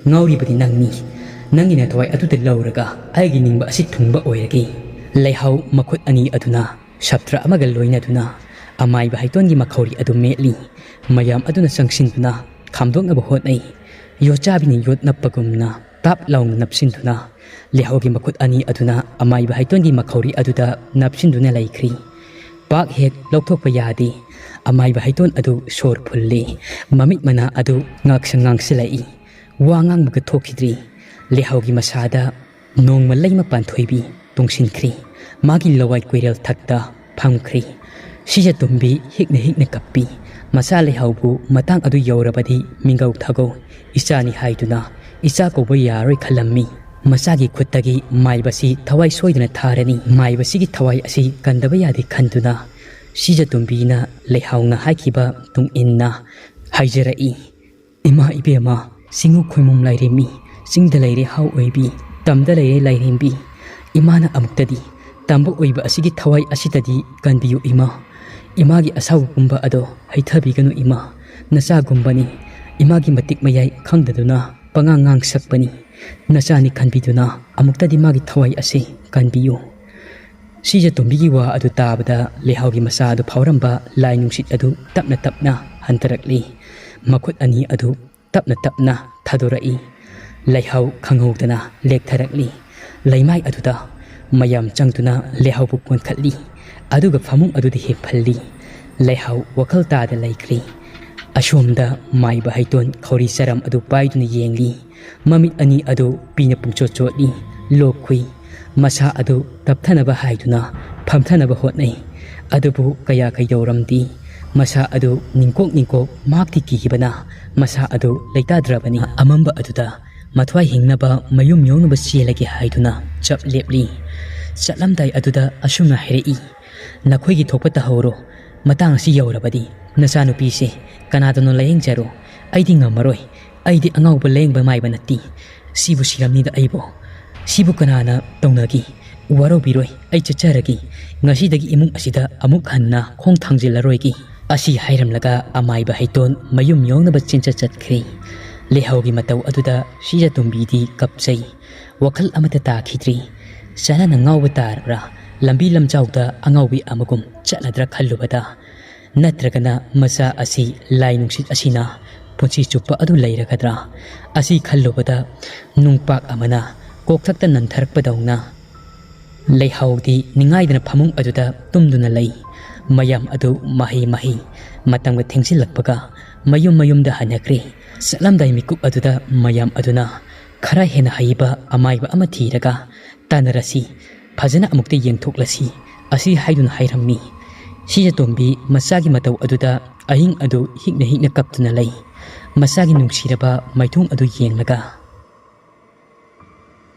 ꯉꯥꯎꯔꯤꯕꯗꯤ ꯅꯪꯅꯤ꯫ ꯅꯪꯒꯤ ꯅꯊꯋꯥꯏ ꯑꯗꯨꯗ ꯂꯧꯔꯒ ꯑꯩꯒꯤ ꯅꯤꯡꯕ ꯑꯁꯤ ꯊꯨꯡꯕ ꯑꯣꯏꯔꯒꯦ"꯫ ꯂꯩꯍꯥꯎ ꯃꯈꯨꯠ ꯑꯅꯤ ꯑꯗꯨꯅ ꯁꯥꯇ꯭ꯔ ꯑꯃꯒ ꯂꯣꯏꯅꯗꯨꯅ ꯑꯃꯥꯏꯕ ꯍꯩꯇꯣꯟꯒꯤ ꯃꯈꯧꯔꯤ ꯑꯗꯨ ꯃꯦꯠꯂꯤ꯫ ꯃꯌꯥꯝ ꯑꯗꯨꯅ ꯆꯪꯁꯤꯟꯗꯨꯅ ꯈꯥꯝꯗꯣꯛꯅꯕ ꯍꯣꯠꯅꯩ꯫ ꯌꯣꯠꯆꯥꯕꯤꯅ ꯌꯣꯠ ꯅꯞꯄꯒꯨꯝꯅ ꯇꯥꯞ ꯂꯥꯎꯅ ꯅꯞꯁꯤꯟꯗꯨꯅ ꯂꯩꯍꯥꯎꯒꯤ ꯃꯈꯨꯠ ꯑꯅꯤ ꯑꯗꯨꯅ ꯑꯃꯥꯏꯕ ꯍꯩꯇꯣꯟꯒꯤ ꯃꯈꯧꯔꯤ ꯑꯗꯨꯗ ꯅꯞꯁꯤꯟꯗꯨꯅ ꯂꯩꯈ꯭ꯔꯤ꯫ ꯄꯥꯛ ꯍꯦꯛ ꯂꯧꯊꯣꯛꯄ ꯌꯥꯗꯦ꯫ ꯑꯃꯥꯏꯕ ꯍꯩꯇꯣꯟ ꯑꯗꯨ ꯁꯣꯔ ꯐꯨꯜꯂꯤ꯫ ꯃꯃꯤꯠ ꯃꯅꯥ ꯑꯗꯨ ꯉꯥꯡꯁꯪ ꯉꯥꯡꯁꯤꯜꯂꯛꯏ꯫ ꯋꯥ ꯉꯥꯡꯕꯒ ꯊꯣꯛꯈꯤꯗ꯭ꯔꯤ꯫ ꯂꯩꯍꯥꯎꯒꯤ ꯃꯁꯥꯗ ꯅꯣꯡꯃ ꯂꯩꯃ ꯄꯥꯟꯊꯣꯏꯕꯤ ꯇꯨꯡꯁꯤꯟꯈ꯭ꯔꯤ꯫ ꯃꯥꯒꯤ ꯂꯋꯥꯏ ꯀꯣꯏꯔꯦꯜ ꯊꯛꯇ ꯐꯝꯈ꯭ꯔꯤ꯫ ꯁꯤꯖꯇꯣꯝꯕꯤ ꯍꯤꯛꯅ ꯍꯤꯛꯅ ꯀꯞꯄꯤ꯫ ꯃꯆꯥ ꯂꯩꯍꯥꯎꯕꯨ ꯃꯇꯥꯡ ꯑꯗꯨ ꯌꯧꯔꯕꯗꯤ ꯃꯤꯡꯒꯧ ꯊꯥꯒꯧ ꯏꯆꯥꯅꯤ ꯍꯥꯏꯗꯨꯅ ꯏꯆꯥ ꯀꯧꯕ ꯌꯥꯔꯣꯏ ꯈꯜꯂꯝꯃꯤ꯫ ꯃꯆꯥꯒꯤ ꯈꯨꯠꯇꯒꯤ ꯃꯥꯏꯕꯁꯤ ꯊꯋꯥꯏ ꯁꯣꯏꯗꯅ ꯊꯥꯔꯅꯤ꯫ ꯃꯥꯏꯕꯁꯤꯒꯤ ꯊꯋꯥꯏ ꯑꯁꯤ ꯀꯟꯗꯕ ꯌꯥꯗꯦ ꯈꯟꯗꯨꯅ ꯁꯤꯖꯇꯣꯝꯕꯤꯅ ꯂꯩꯍꯥꯎꯅ ꯍꯥꯏꯈꯤꯕ ꯇꯨꯡ ꯏꯟꯅ ꯍꯥꯏꯖꯔꯛꯏ꯫ "ꯏꯃꯥ ꯏꯕꯦꯝꯃ, ꯆꯤꯡꯉꯨ ꯈꯣꯏꯃꯨꯝ ꯂꯥꯏꯔꯦꯝꯃꯤ, ꯆꯤꯡꯗ ꯂꯩꯔꯦ ꯍꯥꯎ ꯑꯣꯏꯕꯤ, ꯇꯝꯗ ꯂꯩꯔꯦ ꯂꯥꯏꯔꯦꯝꯕꯤ, ꯏꯃꯥꯅ ꯑꯃꯨꯛꯇꯗꯤ ꯇꯝꯕ ꯑꯣꯏꯕ ꯑꯁꯤꯒꯤ ꯊꯋꯥꯏ ꯑꯁꯤꯗꯗꯤ ꯀꯟꯕꯤꯌꯨ ꯏꯃꯥ꯫ ꯏꯃꯥꯒꯤ ꯑꯁꯥꯎꯕ ꯄꯨꯝꯕ ꯑꯗꯣ ꯍꯩꯊꯕꯤꯒꯅꯨ ꯏꯃꯥ꯫ ꯅꯆꯥꯒꯨꯝꯕꯅꯤ, ꯏꯃꯥꯒꯤ ꯃꯇꯤꯛ ꯃꯌꯥꯏ ꯈꯪꯗꯗꯨꯅ ꯄꯉꯥꯡ ꯉꯥꯡ ꯁꯛꯄꯅꯤ꯫ ꯅꯆꯥꯅꯤ ꯈꯟꯕꯤꯗꯨꯅ ꯑꯃꯨꯛꯇꯗꯤ ꯃꯥꯒꯤ ꯊꯋꯥꯏ ꯑꯁꯤ ꯀꯟꯕꯤꯌꯨ"꯫ ꯁꯤꯖ ꯇꯣꯝꯕꯤꯒꯤ ꯋꯥ ꯑꯗꯨ ꯇꯥꯕꯗ ꯂꯩꯍꯥꯎꯒꯤ ꯃꯆꯥ ꯑꯗꯨ ꯐꯥꯎꯔꯝꯕ ꯂꯥꯏ ꯅꯨꯡꯁꯤꯠ ꯑꯗꯨ ꯇꯞꯅ ꯇꯞꯅ ꯍꯟꯊꯔꯛꯂꯤ꯫ ꯃꯈꯨꯠ ꯑꯅꯤ ꯑꯗꯨ ꯇꯞꯅ ꯇꯞꯅ ꯊꯥꯗꯣꯔꯛꯏ꯫ ꯂꯩꯍꯥꯎ ꯈꯪꯍꯧꯗꯅ ꯂꯦꯛꯊꯔꯛꯂꯤ꯫ ꯂꯩꯃꯥꯏ ꯑꯗꯨꯗ ꯃꯌꯥꯝ ꯆꯪꯗꯨꯅ ꯂꯩꯍꯥꯎꯕꯨ ꯀꯣꯟꯈꯠꯂꯤ꯫ ꯑꯗꯨꯒ ꯐꯃꯨꯡ ꯑꯗꯨꯗ ꯍꯤꯞꯍꯜꯂꯤ꯫ ꯂꯩꯍꯥꯎ ꯋꯥꯈꯜ ꯇꯥꯗ ꯂꯩꯈ꯭ꯔꯤ꯫ ꯑꯁꯣꯝꯗ ꯃꯥꯏꯕ ꯍꯩꯇꯣꯟ ꯈꯧꯔꯤ ꯆꯔꯝ ꯑꯗꯨ ꯄꯥꯏꯗꯨꯅ ꯌꯦꯡꯂꯤ꯫ ꯃꯃꯤꯠ ꯑꯅꯤ ꯑꯗꯨ ꯄꯤꯅ ꯄꯨꯡꯆꯣꯠ ꯆꯣꯠꯂꯤ꯫ ꯂꯣꯛ ꯈꯨꯏ꯫ ꯃꯁꯥ ꯑꯗꯨ ꯇꯞꯊꯅꯕ ꯍꯥꯏꯗꯨꯅ ꯐꯝꯊꯅꯕ ꯍꯣꯠꯅꯩ꯫ ꯑꯗꯨꯕꯨ ꯀꯌꯥ ꯀꯩꯗꯧꯔꯝꯗꯦ꯫ ꯃꯁꯥ ꯑꯗꯨ ꯅꯤꯡꯀꯣꯛ ꯅꯤꯡꯀꯣꯛ ꯃꯍꯥꯛꯇꯤ ꯀꯤꯈꯤꯕꯅ ꯃꯁꯥ ꯑꯗꯨ ꯂꯩꯇꯥꯗ꯭ꯔꯕꯅꯤ꯫ ꯑꯃꯝꯕ ꯑꯗꯨꯗ ꯃꯊ꯭ꯋꯥꯏ ꯍꯤꯡꯅꯕ ꯃꯌꯨꯝ ꯌꯧꯅꯕ ꯆꯦꯜꯂꯒꯦ ꯍꯥꯏꯗꯨꯅ ꯆꯞ ꯂꯦꯞꯂꯤ꯫ ꯆꯠꯂꯝꯗꯥꯏ ꯑꯗꯨꯗ ꯑꯁꯨꯝꯅ ꯍꯥꯏꯔꯛꯏ, "ꯅꯈꯣꯏꯒꯤ ꯊꯣꯛꯄ ꯇꯧꯍꯧꯔꯣ꯫ ꯃꯇꯥꯡ ꯑꯁꯤ ꯌꯧꯔꯕꯗꯤ ꯅꯆꯥꯅꯨꯄꯤꯁꯦ ꯀꯅꯥꯗꯅꯣ ꯂꯥꯌꯦꯡꯖꯔꯣ꯫ ꯑꯩꯗꯤ ꯉꯝꯃꯔꯣꯏ꯫ ꯑꯩꯗꯤ ꯑꯉꯥꯎꯕ ꯂꯥꯌꯦꯡꯕ ꯃꯥꯏꯕ ꯅꯠꯇꯦ꯫ ꯁꯤꯕꯨ ꯁꯤꯔꯝꯅꯤꯗ ꯑꯩꯕꯨ꯫ ꯁꯤꯕꯨ ꯀꯅꯥꯅ ꯇꯧꯅꯒꯦ? ꯋꯥꯔꯧꯕꯤꯔꯣꯏ, ꯑꯩ ꯆꯠꯆꯔꯒꯦ꯫ ꯉꯁꯤꯗꯒꯤ ꯏꯃꯨꯡ ꯑꯁꯤꯗ ꯑꯃꯨꯛ ꯍꯟꯅ ꯈꯣꯡ ꯊꯥꯡꯖꯤꯜꯂꯔꯣꯏꯒꯦ"꯫ ꯑꯁꯤ ꯍꯥꯏꯔꯝꯂꯒ ꯑꯃꯥꯏꯕ ꯍꯩꯇꯣꯟ ꯃꯌꯨꯝ ꯌꯧꯅꯕ ꯆꯦꯟꯆꯠ ꯆꯠꯈ꯭ꯔꯦ꯫ ꯂꯩꯍꯥꯎꯒꯤ ꯃꯇꯧ ꯑꯗꯨꯗ ꯁꯤꯖꯇꯣꯝꯕꯤꯗꯤ ꯀꯞꯆꯩ꯫ ꯋꯥꯈꯜ ꯑꯃꯠꯇ ꯇꯥꯈꯤꯗ꯭ꯔꯤ꯫ ꯆꯅꯥꯅ ꯉꯥꯎꯕ ꯇꯥꯔꯕ꯭ꯔꯥ? ꯂꯝꯕꯤ ꯂꯝꯖꯥꯎꯗ ꯑꯉꯥꯎꯕꯤ ꯑꯃꯒꯨꯝ ꯆꯠꯂꯗ꯭ꯔꯥ ꯈꯜꯂꯨꯕꯗ, ꯅꯠꯇ꯭ꯔꯒꯅ ꯃꯆꯥ ꯑꯁꯤ ꯂꯥꯏ ꯅꯨꯡꯁꯤꯠ ꯑꯁꯤꯅ ꯄꯨꯟꯁꯤ ꯆꯨꯞꯄ ꯑꯗꯨ ꯂꯩꯔꯒꯗ꯭ꯔꯥ? ꯑꯁꯤ ꯈꯜꯂꯨꯕꯗ ꯅꯨꯡꯄꯥꯛ ꯑꯃꯅ ꯀꯣꯛꯊꯛꯇ ꯅꯟꯊꯔꯛꯄꯗꯧꯅ ꯂꯩꯍꯥꯎꯗꯤ ꯅꯤꯡꯉꯥꯏꯗꯅ ꯐꯃꯨꯡ ꯑꯗꯨꯗ ꯇꯨꯝꯗꯨꯅ ꯂꯩ꯫ ꯃꯌꯥꯝ ꯑꯗꯨ ꯃꯍꯩ ꯃꯍꯩ ꯃꯇꯝꯒ ꯊꯦꯡꯖꯤꯜꯂꯛꯄꯒ ꯃꯌꯨꯝ ꯃꯌꯨꯝꯗ ꯍꯟꯅꯈ꯭ꯔꯦ꯫ ꯆꯠꯂꯝꯗꯥꯏ ꯃꯤꯀꯨꯞ ꯑꯗꯨꯗ ꯃꯌꯥꯝ ꯑꯗꯨꯅ ꯈꯔ ꯍꯦꯟꯅ ꯍꯩꯕ ꯑꯃꯥꯏꯕ ꯑꯃ ꯊꯤꯔꯒ ꯇꯥꯟꯅꯔꯁꯤ, ꯐꯖꯅ ꯑꯃꯨꯛꯇ ꯌꯦꯡꯊꯣꯛꯂꯁꯤ ꯑꯁꯤ ꯍꯥꯏꯗꯨꯅ ꯍꯥꯏꯔꯝꯃꯤ꯫ ꯁꯤꯖꯇꯣꯝꯕꯤ ꯃꯆꯥꯒꯤ ꯃꯇꯧ ꯑꯗꯨꯗ ꯑꯍꯤꯡ ꯑꯗꯨ ꯍꯤꯛꯅ ꯍꯤꯛꯅ ꯀꯞꯇꯨꯅ ꯂꯩ꯫ ꯃꯆꯥꯒꯤ ꯅꯨꯡꯁꯤꯔꯕ ꯃꯥꯏꯊꯣꯡ ꯑꯗꯨ ꯌꯦꯡꯂꯒ꯫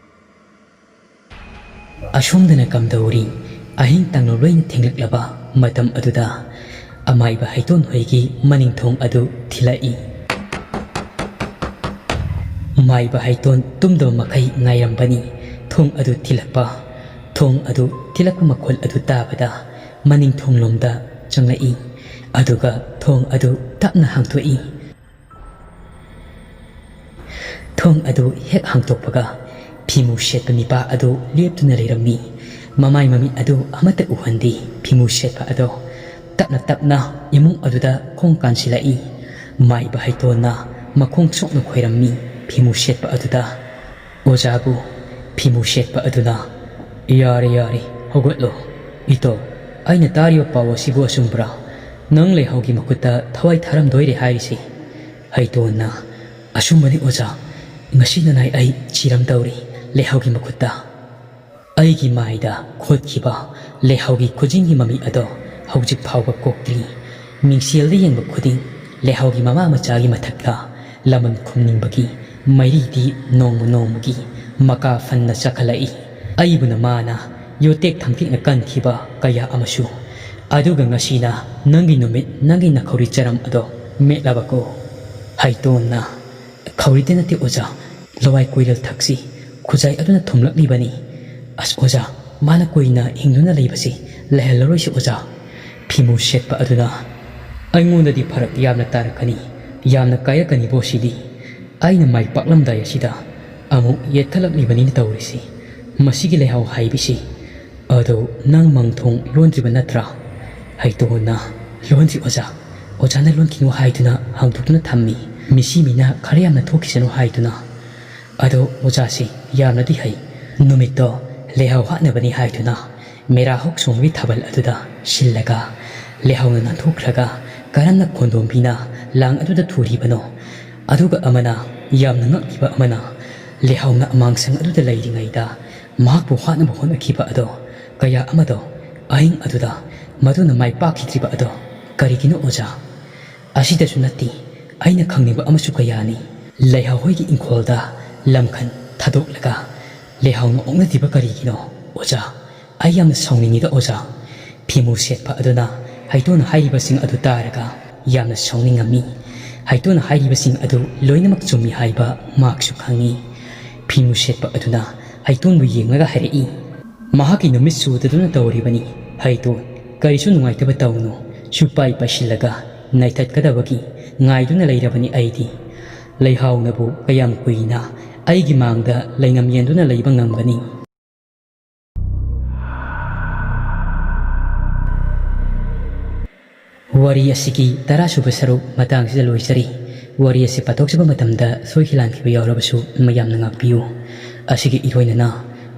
ꯑꯁꯣꯝꯗꯅ ꯀꯝꯗꯧꯔꯤ? ꯑꯍꯤꯡ ꯇꯥꯡꯂꯣ ꯂꯣꯏꯅ ꯊꯦꯡꯂꯛꯂꯕ ꯃꯇꯝ ꯑꯗꯨꯗ ꯑꯃꯥꯏꯕ ꯍꯩꯇꯣꯟ ꯍꯣꯏꯒꯤ ꯃꯅꯤꯡ ꯊꯣꯡ ꯑꯗꯨ ꯊꯤꯜꯂꯛꯏ꯫ ꯃꯥꯏꯕ ꯍꯩꯇꯣꯟ ꯇꯨꯝꯗꯕ ꯃꯈꯩ ꯉꯥꯏꯔꯝꯕꯅꯤ꯫ ꯊꯣꯡ ꯑꯗꯨ ꯊꯤꯜꯂꯛꯄ, ꯊꯣꯡ ꯑꯗꯨ ꯊꯤꯜꯂꯛꯄ ꯃꯈꯣꯜ ꯑꯗꯨ ꯇꯥꯕꯗ ꯃꯅꯤꯡ ꯊꯣꯡꯂꯣꯝꯗ ꯆꯪꯂꯛꯏ꯫ ꯑꯗꯨꯒ ꯊꯣꯡ ꯑꯗꯨ ꯇꯞꯅ ꯍꯥꯡꯗꯣꯛꯏ꯫ ꯊꯣꯡ ꯑꯗꯨ ꯍꯦꯛ ꯍꯥꯡꯗꯣꯛꯄꯒ ꯐꯤꯃꯨ ꯁꯦꯠꯄ ꯅꯤꯄꯥ ꯑꯗꯨ ꯂꯦꯞꯇꯨꯅ ꯂꯩꯔꯝꯃꯤ꯫ ꯃꯃꯥꯏ ꯃꯃꯤꯠ ꯑꯗꯨ ꯑꯃꯠꯇ ꯎꯍꯟꯗꯦ꯫ ꯐꯤꯃꯨ ꯁꯦꯠꯄ ꯑꯗꯣ ꯇꯞꯅ ꯇꯞꯅ ꯏꯃꯨꯡ ꯑꯗꯨꯗ ꯈꯣꯡ ꯀꯥꯟꯁꯤꯜꯂꯛꯏ꯫ ꯃꯥꯏꯕ ꯍꯩꯇꯣꯟꯅ ꯃꯈꯣꯡ ꯁꯣꯛꯅ ꯈꯣꯏꯔꯝꯃꯤ꯫ ꯐꯤꯃꯨ ꯁꯦꯠꯄ ꯑꯗꯨꯗ ꯑꯣꯖꯥꯕꯨ ꯐꯤꯃꯨ ꯁꯦꯠꯄ ꯑꯗꯨꯅ, "ꯌꯥꯔꯦ, ꯌꯥꯔꯦ, ꯍꯧꯒꯠꯂꯣ꯫ ꯏꯇꯣ, ꯑꯩꯅ ꯇꯥꯔꯤꯕ ꯄꯥꯎ ꯑꯁꯤꯕꯨ ꯑꯆꯨꯝꯕ꯭ꯔꯥ? ꯅꯪ ꯂꯩꯍꯥꯎꯒꯤ ꯃꯈꯨꯠꯇ ꯊꯋꯥꯏ ꯊꯥꯔꯝꯗꯣꯏꯔꯦ ꯍꯥꯏꯔꯤꯁꯤ?" ꯍꯩꯇꯣꯟꯅ, "ꯑꯆꯨꯝꯕꯅꯤ ꯑꯣꯖꯥ, ꯉꯁꯤ ꯅꯅꯥꯏ ꯑꯩ ꯁꯤꯔꯝꯗꯧꯔꯤ ꯂꯩꯍꯥꯎꯒꯤ ꯃꯈꯨꯠꯇ꯫ ꯑꯩꯒꯤ ꯃꯥꯏꯗ ꯈꯣꯠꯈꯤꯕ ꯂꯩꯍꯥꯎꯒꯤ ꯈꯨꯖꯤꯟꯒꯤ ꯃꯃꯤ ꯑꯗꯣ ꯍꯧꯖꯤꯛ ꯐꯥꯎꯕ ꯀꯣꯛꯇ꯭ꯔꯤ꯫ ꯃꯤꯡꯁꯦꯜꯗ ꯌꯦꯡꯕ ꯈꯨꯗꯤꯡ ꯂꯩꯍꯥꯎꯒꯤ ꯃꯃꯥ ꯃꯆꯥꯒꯤ ꯃꯊꯛꯇ ꯂꯃꯟ ꯈꯨꯝꯅꯤꯡꯕꯒꯤ ꯃꯩꯔꯤꯗꯤ ꯅꯣꯡꯃ ꯅꯣꯡꯃꯒꯤ ꯃꯀꯥ ꯐꯟꯅ ꯆꯥꯈꯠꯂꯛꯏ꯫ ꯑꯩꯕꯨꯅ ꯃꯥꯅ ꯌꯣꯇꯦꯛ ꯊꯝꯀꯤꯛꯅ ꯀꯟꯈꯤꯕ ꯀꯌꯥ ꯑꯃꯁꯨ꯫ ꯑꯗꯨꯒ ꯉꯁꯤꯅ ꯅꯪꯒꯤ ꯅꯨꯃꯤꯠ, ꯅꯪꯒꯤ ꯅꯈꯧꯔꯤ ꯆꯔꯝ ꯑꯗꯣ ꯃꯦꯠꯂꯕꯀꯣ?" ꯍꯩꯇꯣꯟꯅ, "ꯈꯧꯔꯤꯗ ꯅꯠꯇꯦ ꯑꯣꯖꯥ, ꯂꯋꯥꯏ ꯀꯣꯏꯔꯦꯜ ꯊꯛꯁꯤ ꯈꯨꯖꯥꯏ ꯑꯗꯨꯅ ꯊꯨꯝꯂꯛꯂꯤꯕꯅꯤ꯫ ꯑꯁ ꯑꯣꯖꯥ, ꯃꯥꯅ ꯀꯨꯏꯅ ꯍꯤꯡꯗꯨꯅ ꯂꯩꯕꯁꯤ ꯂꯩꯍꯜꯂꯔꯣꯏꯁꯤ ꯑꯣꯖꯥ꯫" ꯐꯤꯃꯨ ꯁꯦꯠꯄ ꯑꯗꯨꯅ, "ꯑꯩꯉꯣꯟꯗꯗꯤ ꯐꯔꯛ ꯌꯥꯝꯅ ꯇꯥꯔꯛꯀꯅꯤ, ꯌꯥꯝꯅ ꯀꯥꯏꯔꯛꯀꯅꯤꯕꯣ ꯁꯤꯗꯤ꯫ ꯑꯩꯅ ꯃꯥꯏ ꯄꯥꯛꯂꯝꯗꯥꯏ ꯑꯁꯤꯗ ꯑꯃꯨꯛ ꯌꯦꯠꯊꯠꯂꯛꯂꯤꯕꯅꯤꯅ ꯇꯧꯔꯤꯁꯤ꯫ ꯃꯁꯤꯒꯤ ꯂꯩꯍꯥꯎ ꯍꯥꯏꯕꯤꯁꯤ꯫ ꯑꯗꯣ ꯅꯪ ꯃꯪ ꯊꯣꯡ ꯂꯣꯟꯗ꯭ꯔꯤꯕ ꯅꯠꯇ꯭ꯔꯥ?" ꯍꯩꯇꯣꯟꯅ, "ꯂꯣꯟꯗ꯭ꯔꯤ ꯑꯣꯖꯥ꯫ ꯑꯣꯖꯥꯅ ꯂꯣꯟꯈꯤꯅꯨ ꯍꯥꯏꯗꯨꯅ ꯍꯥꯡꯗꯣꯛꯇꯨꯅ ꯊꯝꯃꯤ꯫ ꯃꯤꯁꯤ ꯃꯤꯅ ꯈꯔ ꯌꯥꯝꯅ ꯊꯣꯛꯈꯤꯁꯅꯨ ꯍꯥꯏꯗꯨꯅ꯫ ꯑꯗꯣ ꯑꯣꯖꯥꯁꯤ ꯌꯥꯝꯅꯗꯤ ꯍꯩ꯫ ꯅꯨꯃꯤꯠꯇꯣ ꯂꯩꯍꯥꯎ ꯍꯥꯠꯅꯕꯅꯤ ꯍꯥꯏꯗꯨꯅ ꯃꯦꯔꯥ ꯍꯧꯆꯣꯡꯕꯒꯤ ꯊꯥꯕꯜ ꯑꯗꯨꯗ ꯁꯤꯜꯂꯒ ꯂꯩꯍꯥꯎꯅ ꯅꯥꯟꯊꯣꯛꯈ꯭ꯔꯒ ꯀꯔꯝꯅ ꯈꯣꯟꯗꯣꯝꯕꯤꯅ ꯂꯥꯡ ꯑꯗꯨꯗ ꯊꯨꯔꯤꯕꯅꯣ? ꯑꯗꯨꯒ ꯑꯃꯅ ꯌꯥꯝꯅ ꯉꯛꯂꯤꯕ ꯑꯃꯅ ꯂꯩꯍꯥꯎꯅ ꯑꯃꯥꯡꯁꯪ ꯑꯗꯨꯗ ꯂꯩꯔꯤꯉꯩꯗ ꯃꯍꯥꯛꯄꯨ ꯍꯥꯠꯅꯕ ꯍꯣꯠꯅꯈꯤꯕ ꯑꯗꯣ ꯀꯌꯥ ꯑꯃꯗꯣ ꯑꯍꯤꯡ ꯑꯗꯨꯗ ꯃꯗꯨꯅ ꯃꯥꯏ ꯄꯥꯛꯈꯤꯗ꯭ꯔꯤꯕ ꯑꯗꯣ ꯀꯔꯤꯒꯤꯅꯣ ꯑꯣꯖꯥ? ꯑꯁꯤꯗꯁꯨ ꯅꯠꯇꯦ, ꯑꯩꯅ ꯈꯪꯅꯤꯡꯕ ꯑꯃꯁꯨ ꯀꯌꯥꯅꯤ꯫ ꯂꯩꯍꯥꯎ ꯍꯣꯏꯒꯤ ꯏꯪꯈꯣꯜꯗ ꯂꯝꯈꯟ ꯊꯥꯗꯣꯛꯂꯒ ꯂꯩꯍꯥꯎꯅ ꯑꯣꯛꯅꯗ꯭ꯔꯤꯕ ꯀꯔꯤꯒꯤꯅꯣ ꯑꯣꯖꯥ?" "ꯑꯩ ꯌꯥꯝꯅ ꯁꯥꯎꯅꯤꯡꯉꯤꯗ ꯑꯣꯖꯥ꯫" ꯐꯤꯃꯨ ꯁꯦꯠꯄ ꯑꯗꯨꯅ ꯍꯩꯇꯣꯟꯅ ꯍꯥꯏꯔꯤꯕꯁꯤꯡ ꯑꯗꯨ ꯇꯥꯔꯒ ꯌꯥꯝꯅ ꯁꯥꯎꯅꯤꯡꯉꯝꯃꯤ꯫ ꯍꯩꯇꯣꯟꯅ ꯍꯥꯏꯔꯤꯕꯁꯤꯡ ꯑꯗꯨ ꯂꯣꯏꯅꯃꯛ ꯆꯨꯝꯃꯤ ꯍꯥꯏꯕ ꯃꯍꯥꯛꯁꯨ ꯈꯪꯏ꯫ ꯐꯤꯃꯨ ꯁꯦꯠꯄ ꯑꯗꯨꯅ ꯍꯩꯇꯣꯟꯕꯨ ꯌꯦꯡꯂꯒ ꯍꯥꯏꯔꯛꯏ, "ꯃꯍꯥꯛꯀꯤ ꯅꯨꯃꯤꯠ ꯁꯨꯗꯗꯨꯅ ꯇꯧꯔꯤꯕꯅꯤ꯫ ꯍꯩꯇꯣꯟ, ꯀꯔꯤꯁꯨ ꯅꯨꯡꯉꯥꯏꯇꯕ ꯇꯧꯅꯨ꯫ ꯁꯨꯄꯥꯏ ꯄꯥꯏꯁꯤꯜꯂꯒ ꯅꯩꯊꯠꯀꯗꯕꯒꯤ ꯉꯥꯏꯗꯨꯅ ꯂꯩꯔꯕꯅꯤ ꯑꯩꯗꯤ꯫ ꯂꯩꯍꯥꯎꯅꯕꯨ ꯀꯌꯥꯝ ꯀꯨꯏꯅ ꯑꯩꯒꯤ ꯃꯥꯡꯗ ꯂꯩꯉꯝ ꯌꯦꯟꯗꯨꯅ ꯂꯩꯕ ꯉꯝꯒꯅꯤ?" ꯋꯥꯔꯤ ꯑꯁꯤꯒꯤ ꯇꯔꯥꯁꯨꯕ ꯁꯔꯨꯛ ꯃꯇꯥꯡꯁꯤꯗ ꯂꯣꯏꯖꯔꯤ꯫ ꯋꯥꯔꯤ ꯑꯁꯤ ꯄꯥꯊꯣꯛꯆꯕ ꯃꯇꯝꯗ ꯁꯣꯏꯈꯤ ꯂꯥꯟꯈꯤꯕ ꯌꯥꯎꯔꯕꯁꯨ ꯃꯌꯥꯝꯅ ꯉꯥꯛꯄꯤꯌꯨ꯫ ꯑꯁꯤꯒꯤ ꯏꯔꯣꯏꯅꯅ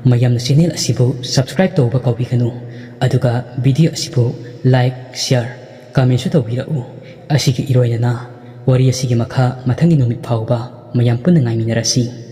ꯃꯌꯥꯝꯅ channel ꯑꯁꯤꯕꯨ subscribe ꯇꯧꯕ ꯀꯥꯎꯕꯤꯒꯅꯨ, ꯑꯗꯨꯒ video ꯑꯁꯤꯕꯨ like, share, commentꯁꯨ ꯇꯧꯕꯤꯔꯛꯎ꯫ ꯑꯁꯤꯒꯤ ꯏꯔꯣꯏꯅꯅ ꯋꯥꯔꯤ ꯑꯁꯤꯒꯤ ꯃꯈꯥ ꯃꯊꯪꯒꯤ ꯅꯨꯃꯤꯠ ꯐꯥꯎꯕ ꯃꯌꯥꯝ ꯄꯨꯟꯅ ꯉꯥꯏꯃꯤꯟꯅꯔꯁꯤ꯫